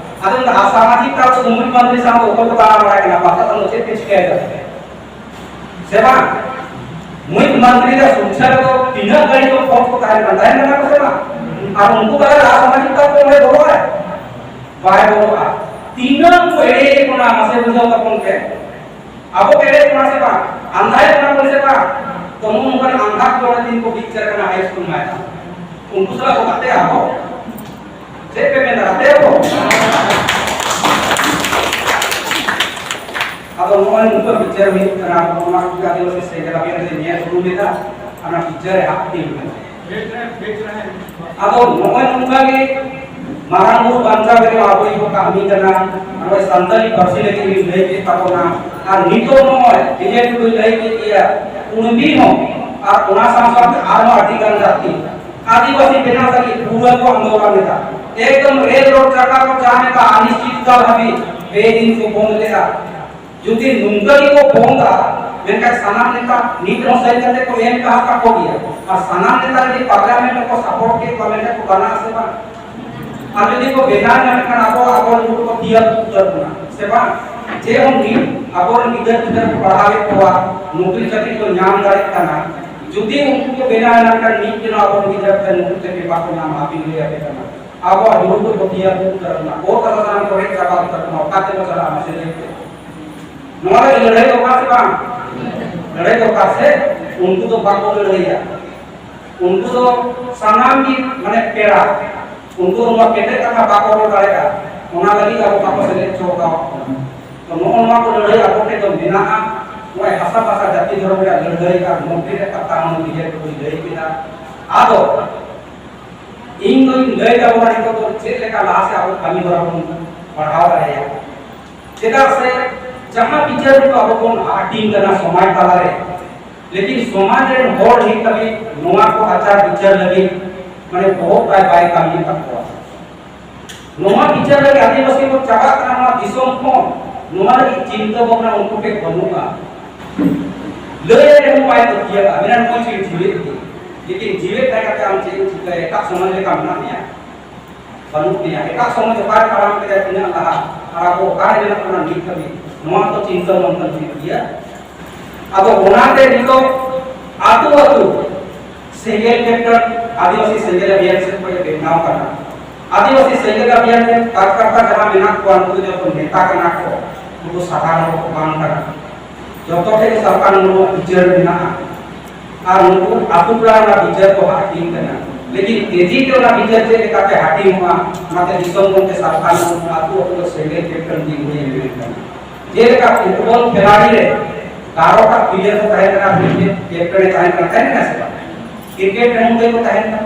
ᱟᱫᱚ ᱚᱥᱟᱢᱟᱡᱤᱠ ᱛᱟᱞ ᱫᱚ ᱢᱩᱠᱷᱭᱚᱢᱚᱱᱛᱨᱤ ᱥᱟᱶ ᱫᱚ ᱚᱠᱚᱭ ᱠᱚ ᱛᱟᱲᱟᱢ ᱵᱟᱲᱟᱭ ᱠᱟᱱᱟ, ᱯᱟᱛᱟ ᱛᱟᱞᱟ ᱪᱮᱫ ᱯᱮ ᱪᱤᱠᱟᱹᱭᱮᱫᱟ? ᱥᱮ ᱵᱟᱝ? ᱢᱩᱠᱷᱭᱚᱢᱚᱱᱛᱨᱤ ᱨᱮ ᱥᱩᱨᱪᱷᱟ ᱨᱮᱫᱚ ᱛᱤᱱᱟᱹᱜ ᱜᱟᱹᱲᱤ ᱠᱚ ᱯᱷᱚᱨᱢ ᱠᱚ ᱛᱟᱦᱮᱱ ᱠᱟᱱ, ᱛᱟᱦᱮᱱ ᱠᱟᱱᱟ ᱠᱚ ᱥᱮ ᱵᱟᱝ? ᱟᱨ ᱩᱱᱠᱩ ᱛᱟᱞᱟ ᱨᱮ ᱚᱥᱟᱢᱟᱡᱤᱠ ᱛᱟᱞ ᱠᱚ ᱚᱸᱰᱮ ᱵᱚᱞᱚᱜᱼᱟ? ᱵᱟᱭ ᱵᱚᱞᱚᱜᱼᱟ᱾ ᱛᱤᱱᱟᱹᱜ ᱠᱚ ᱮᱲᱮᱭᱮᱫ ᱵᱚᱱᱟ, ᱢᱟᱥᱮ ᱵᱩᱡᱷᱟᱹᱣ ᱛᱟᱵᱚᱱ ᱯᱮ᱾ ᱟᱵᱚ ᱯᱮ ᱮᱲᱮ ᱠᱟᱱᱟ ᱥᱮ ᱵᱟᱝ? ᱟᱸᱫᱷᱟᱭᱮᱫ ᱵᱚᱱᱟ ᱠᱚ ᱥᱮ ᱵᱟᱝ? ᱛᱚ ᱱᱚᱜᱼᱚ ᱱᱚᱝᱠᱟᱱ ᱟᱸᱫᱷᱟ ᱠᱚ ᱚᱱᱟ ᱫᱤᱱ ᱠᱚ ᱵᱤᱪᱟᱹᱨ ᱠᱟᱱᱟ ᱦᱟᱭ ᱥᱠᱩᱞ ᱢᱟᱭᱫᱟᱱ᱾ ᱩᱱᱠᱩ ᱥᱟᱞᱟᱜ ᱠᱚ ᱜᱟᱛᱮᱜ ᱟᱵᱚ? ᱪᱮᱫ ᱯᱮ ᱢᱮᱱᱟ, ᱜᱟᱛᱮᱜ ᱟᱵᱚ? ᱟᱫᱚ ᱱᱚᱜᱼᱚᱭ ᱱᱚᱝᱠᱟ ᱵᱤᱪᱟᱹᱨ ᱦᱩᱭᱩᱜ ᱠᱟᱱᱟ, ᱚᱱᱟ ᱠᱚᱜᱮ ᱟᱹᱫᱤᱵᱟᱹᱥᱤ ᱥᱮᱸᱜᱮᱞ ᱟᱵᱤᱱ ᱨᱮ ᱧᱮᱞ ᱩᱨᱩᱢ ᱞᱮᱫᱟ, ᱚᱱᱟ ᱵᱤᱪᱟᱹᱨ ᱨᱮ ᱦᱟᱹᱴᱤᱧ ᱠᱟᱱᱟ᱾ ᱟᱫᱚ ᱱᱚᱜᱼᱚᱭ ᱱᱚᱝᱠᱟ ᱜᱮ ᱢᱟᱨᱟᱝ ᱵᱩᱨᱩ ᱵᱟᱧᱪᱟᱣ ᱞᱟᱹᱜᱤᱫ ᱟᱵᱚ ᱜᱮᱵᱚ ᱠᱟᱹᱢᱤ ᱠᱟᱱᱟ᱾ ᱱᱚᱜᱼᱚᱭ ᱥᱟᱱᱛᱟᱲᱤ ᱯᱟᱹᱨᱥᱤ ᱞᱟᱹᱜᱤᱫ ᱵᱤᱱ ᱞᱟᱹᱭ ᱠᱮᱫ ᱛᱟᱵᱚᱱᱟ᱾ ᱟᱨ ᱱᱤᱛᱚᱜ ᱱᱚᱜᱼᱚᱭ ᱵᱤᱡᱮᱯᱤ ᱠᱚ ᱞᱟᱹᱭ ᱠᱮᱫ ᱜᱮᱭᱟ, ᱠᱩᱲᱢᱤ ᱦᱚᱸ ᱟᱨ ᱚᱱᱟ ᱥᱟᱶ ᱥᱟᱶᱛᱮ ᱟᱨᱦᱚᱸ ᱟᱹᱰᱤ ᱜᱟᱱ ᱡᱟᱹᱛᱤ ᱟᱹᱫᱤᱵᱟᱹᱥᱤ ᱵᱮᱱᱟᱣ ᱞᱟᱹᱜᱤᱫ ᱯᱩᱨᱟᱹ ᱠᱚ ᱟᱱᱫᱳᱞᱚᱱ ᱮᱫᱟ᱾ ᱮᱠᱫᱚᱢ ᱨᱮᱞ ᱨᱳᱰ ᱪᱟᱠᱟ ᱠᱚ ᱡᱟᱢ ᱮᱫᱟ, ᱟᱹᱱᱤᱥᱪᱤᱛ ᱠᱟᱞ ᱦᱟᱹᱵᱤᱡ ᱯᱮ ᱫᱤᱱ ᱠᱚ ᱵᱚᱱᱫ ᱞᱮᱫᱟ᱾ ᱡᱩᱫᱤ ᱱᱚᱝᱠᱟ ᱜᱮᱠᱚ ᱵᱚᱱᱫᱟ, ᱢᱮᱱᱠᱷᱟᱱ ᱥᱟᱱᱟᱢ ᱱᱮᱛᱟ ᱱᱤᱛ ᱦᱚᱸ ᱥᱟᱹᱦᱤ ᱠᱟᱛᱮ ᱠᱚ ᱮᱢ ᱠᱟᱜ ᱛᱟᱠᱚ ᱜᱮᱭᱟ᱾ ᱟᱨ ᱥᱟᱱᱟᱢ ᱱᱮᱛᱟ ᱡᱩᱫᱤ ᱯᱟᱨᱞᱟᱢᱮᱱᱴ ᱨᱮᱠᱚ ᱥᱟᱯᱳᱨᱴ ᱠᱮᱫ ᱠᱚᱣᱟ, ᱢᱮᱱᱠᱷᱟᱱ ᱠᱚ ᱵᱟᱱᱟᱜᱼᱟ ᱥᱮ ᱵᱟᱝ? ᱟᱨ ᱡᱩᱫᱤ ᱠᱚ ᱵᱮᱱᱟᱣ ᱮᱱᱟ, ᱢᱮᱱᱠᱷᱟᱱ ᱟᱵᱚ, ᱟᱵᱚ ᱱᱩᱠᱩ ᱠᱚ ᱛᱤᱭᱟᱹᱨ ᱩᱛᱟᱹᱨ ᱵᱚᱱᱟ ᱥᱮ ᱵᱟᱝ? ᱡᱮ ᱩᱱᱤ ᱟᱵᱚᱨᱮᱱ ᱜᱤᱫᱟᱹᱨ ᱯᱤᱫᱟᱹᱨ ᱠᱚ ᱯᱟᱲᱦᱟᱣᱮᱫ ᱠᱚᱣᱟ, ᱱᱚᱠᱨᱤ ᱪᱟᱹᱠᱨᱤ ᱠᱚ ᱧᱟᱢ ᱫᱟᱲᱮᱭᱟᱜ ᱠᱟᱱᱟ᱾ ᱡᱩᱫᱤ ᱩᱱᱠᱩ ᱠᱚ ᱵᱮᱱᱟᱣ ᱮᱱᱟ, ᱢᱮᱱᱠᱷᱟᱱ ᱢᱤᱫ ᱫᱤᱱ ᱟᱵᱚᱨᱮᱱ ᱜᱤᱫᱟᱹᱨ ᱯᱤᱫᱟᱹᱨ ᱱᱚᱠᱨᱤ ᱪᱟᱹᱠᱨᱤ ᱵᱟᱠᱚ ᱧᱟᱢᱟ, ᱟᱹᱵᱤᱱ ᱞᱟᱹᱭ ᱟᱯᱮ ᱠᱟᱱᱟ᱾ ᱟᱵᱚᱣᱟᱜ ᱦᱩᱲᱩ ᱠᱚ ᱛᱤᱭᱟᱹᱨ ᱩᱛᱟᱹᱨ ᱵᱚᱱᱟ, ᱚᱛ ᱦᱟᱥᱟ ᱥᱟᱱᱟᱢ ᱠᱚ ᱨᱮᱡ ᱪᱟᱵᱟ ᱩᱛᱟᱹᱨ ᱵᱚᱱᱟ, ᱚᱠᱟ ᱛᱮᱵᱚ ᱪᱟᱞᱟᱜᱼᱟ ᱢᱟᱥᱮ ᱞᱟᱹᱭ ᱯᱮ? ᱱᱚᱣᱟ ᱨᱮ ᱞᱟᱹᱲᱦᱟᱹᱭ ᱫᱚᱨᱠᱟᱨ ᱥᱮ ᱵᱟᱝ? ᱞᱟᱹᱲᱦᱟᱹᱭ ᱫᱚᱨᱠᱟᱨ ᱥᱮ? ᱩᱱᱠᱩ ᱫᱚ ᱵᱟᱠᱚ ᱞᱟᱹᱲᱦᱟᱹᱭᱟ᱾ ᱩᱱᱠᱩ ᱫᱚ ᱥᱟᱱᱟᱢ ᱜᱮ ᱢᱟᱱᱮ ᱯᱮᱲᱟ᱾ ᱩᱱᱠᱩ ᱫᱚ ᱱᱚᱣᱟ ᱠᱮᱴᱮᱡ ᱠᱟᱛᱷᱟ ᱵᱟᱠᱚ ᱨᱚᱲ ᱫᱟᱲᱮᱭᱟᱜᱼᱟ᱾ ᱚᱱᱟ ᱞᱟᱹᱜᱤᱫ ᱟᱵᱚ ᱵᱟᱠᱚ ᱥᱮᱞᱮᱫ ᱦᱚᱪᱚ ᱟᱠᱟᱫ ᱵᱚᱱᱟ᱾ ᱛᱚ ᱱᱚᱜᱼᱚ ᱱᱚᱣᱟ ᱠᱚ ᱞᱟᱹᱲᱦᱟᱹᱭ ᱟᱵᱚ ᱴᱷᱮᱱ ᱫᱚ ᱢᱮᱱᱟᱜᱼᱟ᱾ ᱱᱚᱜᱼᱚᱭ ᱦᱟᱥᱟ ᱵᱷᱟᱥᱟ ᱡᱟᱹᱛᱤ ᱫᱷᱚᱨᱚᱢ ᱨᱮᱭᱟᱜ ᱞᱟᱹᱲᱦᱟᱹᱭ ᱟᱨ ᱢᱚᱱᱛᱨᱤ ᱨᱮ ᱠᱟᱛᱷᱟ ᱚᱱᱟ ᱵᱤᱡᱮᱯᱤ ᱠᱚ ᱞᱟᱹᱭ ᱠᱮᱫᱟ᱾ ᱟᱫᱚ ᱤᱧ ᱫᱚᱧ ᱞᱟᱹᱭ ᱛᱟᱵᱚᱱᱟ ᱱᱤᱛᱚᱜ ᱫᱚ ᱪᱮᱫ ᱞᱮᱠᱟ ᱞᱟᱦᱟ ᱥᱮᱫ ᱟᱵᱚ ᱠᱟᱹᱢᱤ ᱦᱚᱨᱟ ᱵᱚᱱ ᱯᱟᱲᱦᱟᱣ ᱫᱟᱲᱮᱭᱟᱜᱼᱟ᱾ ᱪᱮᱫᱟᱜ ᱥᱮ ᱡᱟᱦᱟᱸ ᱵᱤᱪᱟᱹᱨ ᱠᱚ ᱟᱵᱚ ᱵᱚᱱ ᱦᱟᱹᱴᱤᱧ ᱠᱟᱱᱟ ᱥᱚᱢᱟᱡᱽ ᱛᱟᱞᱟᱨᱮ, ᱞᱮᱠᱤᱱ ᱥᱚᱢᱟᱡᱽ ᱨᱮᱱ ᱦᱚᱲ ᱦᱮᱡ ᱠᱟᱛᱮ ᱱᱚᱣᱟ ᱠᱚ ᱟᱪᱟᱨ ᱵᱤᱪᱟᱹᱨ ᱞᱟᱹᱜᱤᱫ ᱢᱟᱱᱮ ᱵᱚᱦᱚᱜ ᱛᱟᱭ ᱵᱟᱭ ᱠᱟᱹᱢᱤᱭᱮᱫ ᱛᱟᱠᱚᱣᱟ᱾ ᱱᱚᱣᱟ ᱵᱤᱪᱟᱹᱨ ᱞᱟᱹᱜᱤᱫ ᱟᱹᱫᱤᱵᱟᱹᱥᱤ ᱠᱚ ᱪᱟᱵᱟᱜ ᱠᱟᱱᱟ ᱱᱚᱣᱟ ᱫᱤᱥᱚᱢ ᱠᱷᱚᱱ, ᱱᱚᱣᱟ ᱞᱟᱹᱜᱤᱫ ᱪᱤᱱᱛᱟᱹ ᱵᱷᱟᱵᱽᱱᱟ ᱩᱱᱠᱩ ᱴᱷᱮᱱ ᱵᱟᱹᱱᱩᱜᱼᱟ᱾ ᱞᱟᱹᱭ ᱨᱮᱦᱚᱸ ᱵᱟᱭ ᱯᱟᱹᱛᱭᱟᱹᱜᱼᱟ, ᱢᱮᱱᱟ ᱱᱚᱜᱼᱚᱭ ᱪᱮᱫ ᱡᱤᱣᱮᱫ ᱜᱮ, ᱞᱮᱠᱤᱱ ᱡᱤᱣᱮᱫ ᱛᱟᱦᱮᱸ ᱠᱟᱛᱮ ᱟᱢ ᱪᱮᱫ ᱮᱢ ᱪᱤᱠᱟᱹᱭᱟ? ᱮᱴᱟᱜ ᱥᱚᱢᱟᱡᱽ ᱞᱮᱠᱟ ᱢᱮᱱᱟᱜ ᱢᱮᱭᱟ᱾ ᱵᱟᱹᱱᱩᱜ ᱢᱮᱭᱟ, ᱮᱴᱟᱜ ᱥᱚᱢᱟᱡᱽ ᱚᱠᱟᱨᱮ ᱛᱟᱲᱟᱢ ᱠᱮᱫᱟ, ᱛᱤᱱᱟᱹᱜ ᱞᱟᱦᱟ, ᱟᱨ ᱟᱵᱚ ᱚᱠᱟᱨᱮ ᱢᱮᱱᱟᱜ ᱵᱚᱱᱟ ᱱᱤᱛ ᱦᱟᱹᱵᱤᱡ, ᱱᱚᱣᱟ ᱠᱚ ᱪᱤᱱᱛᱟᱹ ᱢᱚᱱᱛᱷᱚᱱ ᱦᱩᱭᱩᱜ ᱜᱮᱭᱟ᱾ ᱟᱫᱚ ᱚᱱᱟᱛᱮ ᱱᱤᱛᱚᱜ ᱟᱹᱛᱩ ᱟᱹᱛᱩ ᱥᱮᱸᱜᱮᱞ ᱠᱮᱯᱴᱮᱱ, ᱟᱹᱫᱤᱵᱟᱹᱥᱤ ᱥᱮᱸᱜᱮᱞ ᱚᱵᱷᱤᱭᱟᱱ ᱥᱮᱫ ᱠᱷᱚᱱ ᱵᱮᱱᱟᱣ ᱠᱟᱱᱟ᱾ ᱟᱹᱫᱤᱵᱟᱹᱥᱤ ᱥᱮᱸᱜᱮᱞ ᱚᱵᱷᱤᱭᱟᱱ ᱨᱮᱱ ᱠᱟᱨᱡᱚᱠᱚᱨᱛᱟ ᱡᱟᱦᱟᱸ ᱢᱮᱱᱟᱜ ᱠᱚᱣᱟ, ᱩᱱᱠᱩ ᱫᱚ ᱡᱚᱛᱚ ᱱᱮᱛᱟ ᱠᱟᱱᱟ ᱠᱚ, ᱩᱱᱠᱩ ᱥᱟᱫᱷᱟᱨᱚᱱ ᱦᱚᱲ ᱠᱚ ᱵᱟᱝ ᱠᱟᱱᱟ᱾ ᱡᱚᱛᱚ ᱴᱷᱮᱱ ᱜᱮ ᱥᱚᱨᱠᱟᱨ ᱱᱩᱠᱩᱣᱟᱜ ᱵᱤᱪᱟᱹᱨ ᱢᱮᱱᱟᱜᱼᱟ᱾ ᱟᱨ ᱱᱩᱠᱩ ᱟᱹᱛᱩ ᱴᱚᱞᱟ ᱨᱮᱱᱟᱜ ᱵᱤᱪᱟᱹᱨ ᱠᱚ ᱦᱟᱹᱴᱤᱧ ᱠᱟᱱᱟ᱾ ᱞᱮᱠᱤᱱ ᱠᱮᱡᱤ ᱛᱮ ᱚᱱᱟ ᱵᱤᱪᱟᱹᱨ ᱪᱮᱫ ᱞᱮᱠᱟᱛᱮ ᱦᱟᱹᱴᱤᱧᱚᱜᱼᱟ, ᱚᱱᱟᱛᱮ ᱫᱤᱥᱚᱢ ᱜᱚᱢᱠᱮ ᱥᱟᱨᱠᱷᱟ ᱱᱚᱣᱟ ᱟᱹᱛᱩ ᱟᱹᱛᱩ ᱫᱚ ᱥᱮᱸᱜᱮᱞ ᱠᱮᱯᱴᱮᱱ ᱫᱤᱱ ᱦᱩᱭ ᱢᱮᱱ ᱠᱟᱱᱟ᱾ ᱡᱮᱞᱮᱠᱟ ᱯᱷᱩᱴᱵᱚᱞ ᱠᱷᱮᱞᱟᱲᱤ ᱨᱮ ᱵᱟᱨᱚᱴᱟ ᱯᱞᱮᱭᱟᱨ ᱠᱚ ᱛᱟᱦᱮᱸ ᱠᱟᱱᱟ, ᱠᱮᱯᱴᱮᱱ ᱮ ᱛᱟᱦᱮᱸ ᱠᱟᱱᱟ, ᱛᱟᱦᱮᱸ ᱠᱟᱱᱟ ᱥᱮ ᱵᱟᱝ? ᱠᱨᱤᱠᱮᱴ ᱨᱮᱦᱚᱸ ᱚᱱᱠᱟ ᱜᱮᱠᱚ ᱛᱟᱦᱮᱸ ᱠᱟᱱᱟ᱾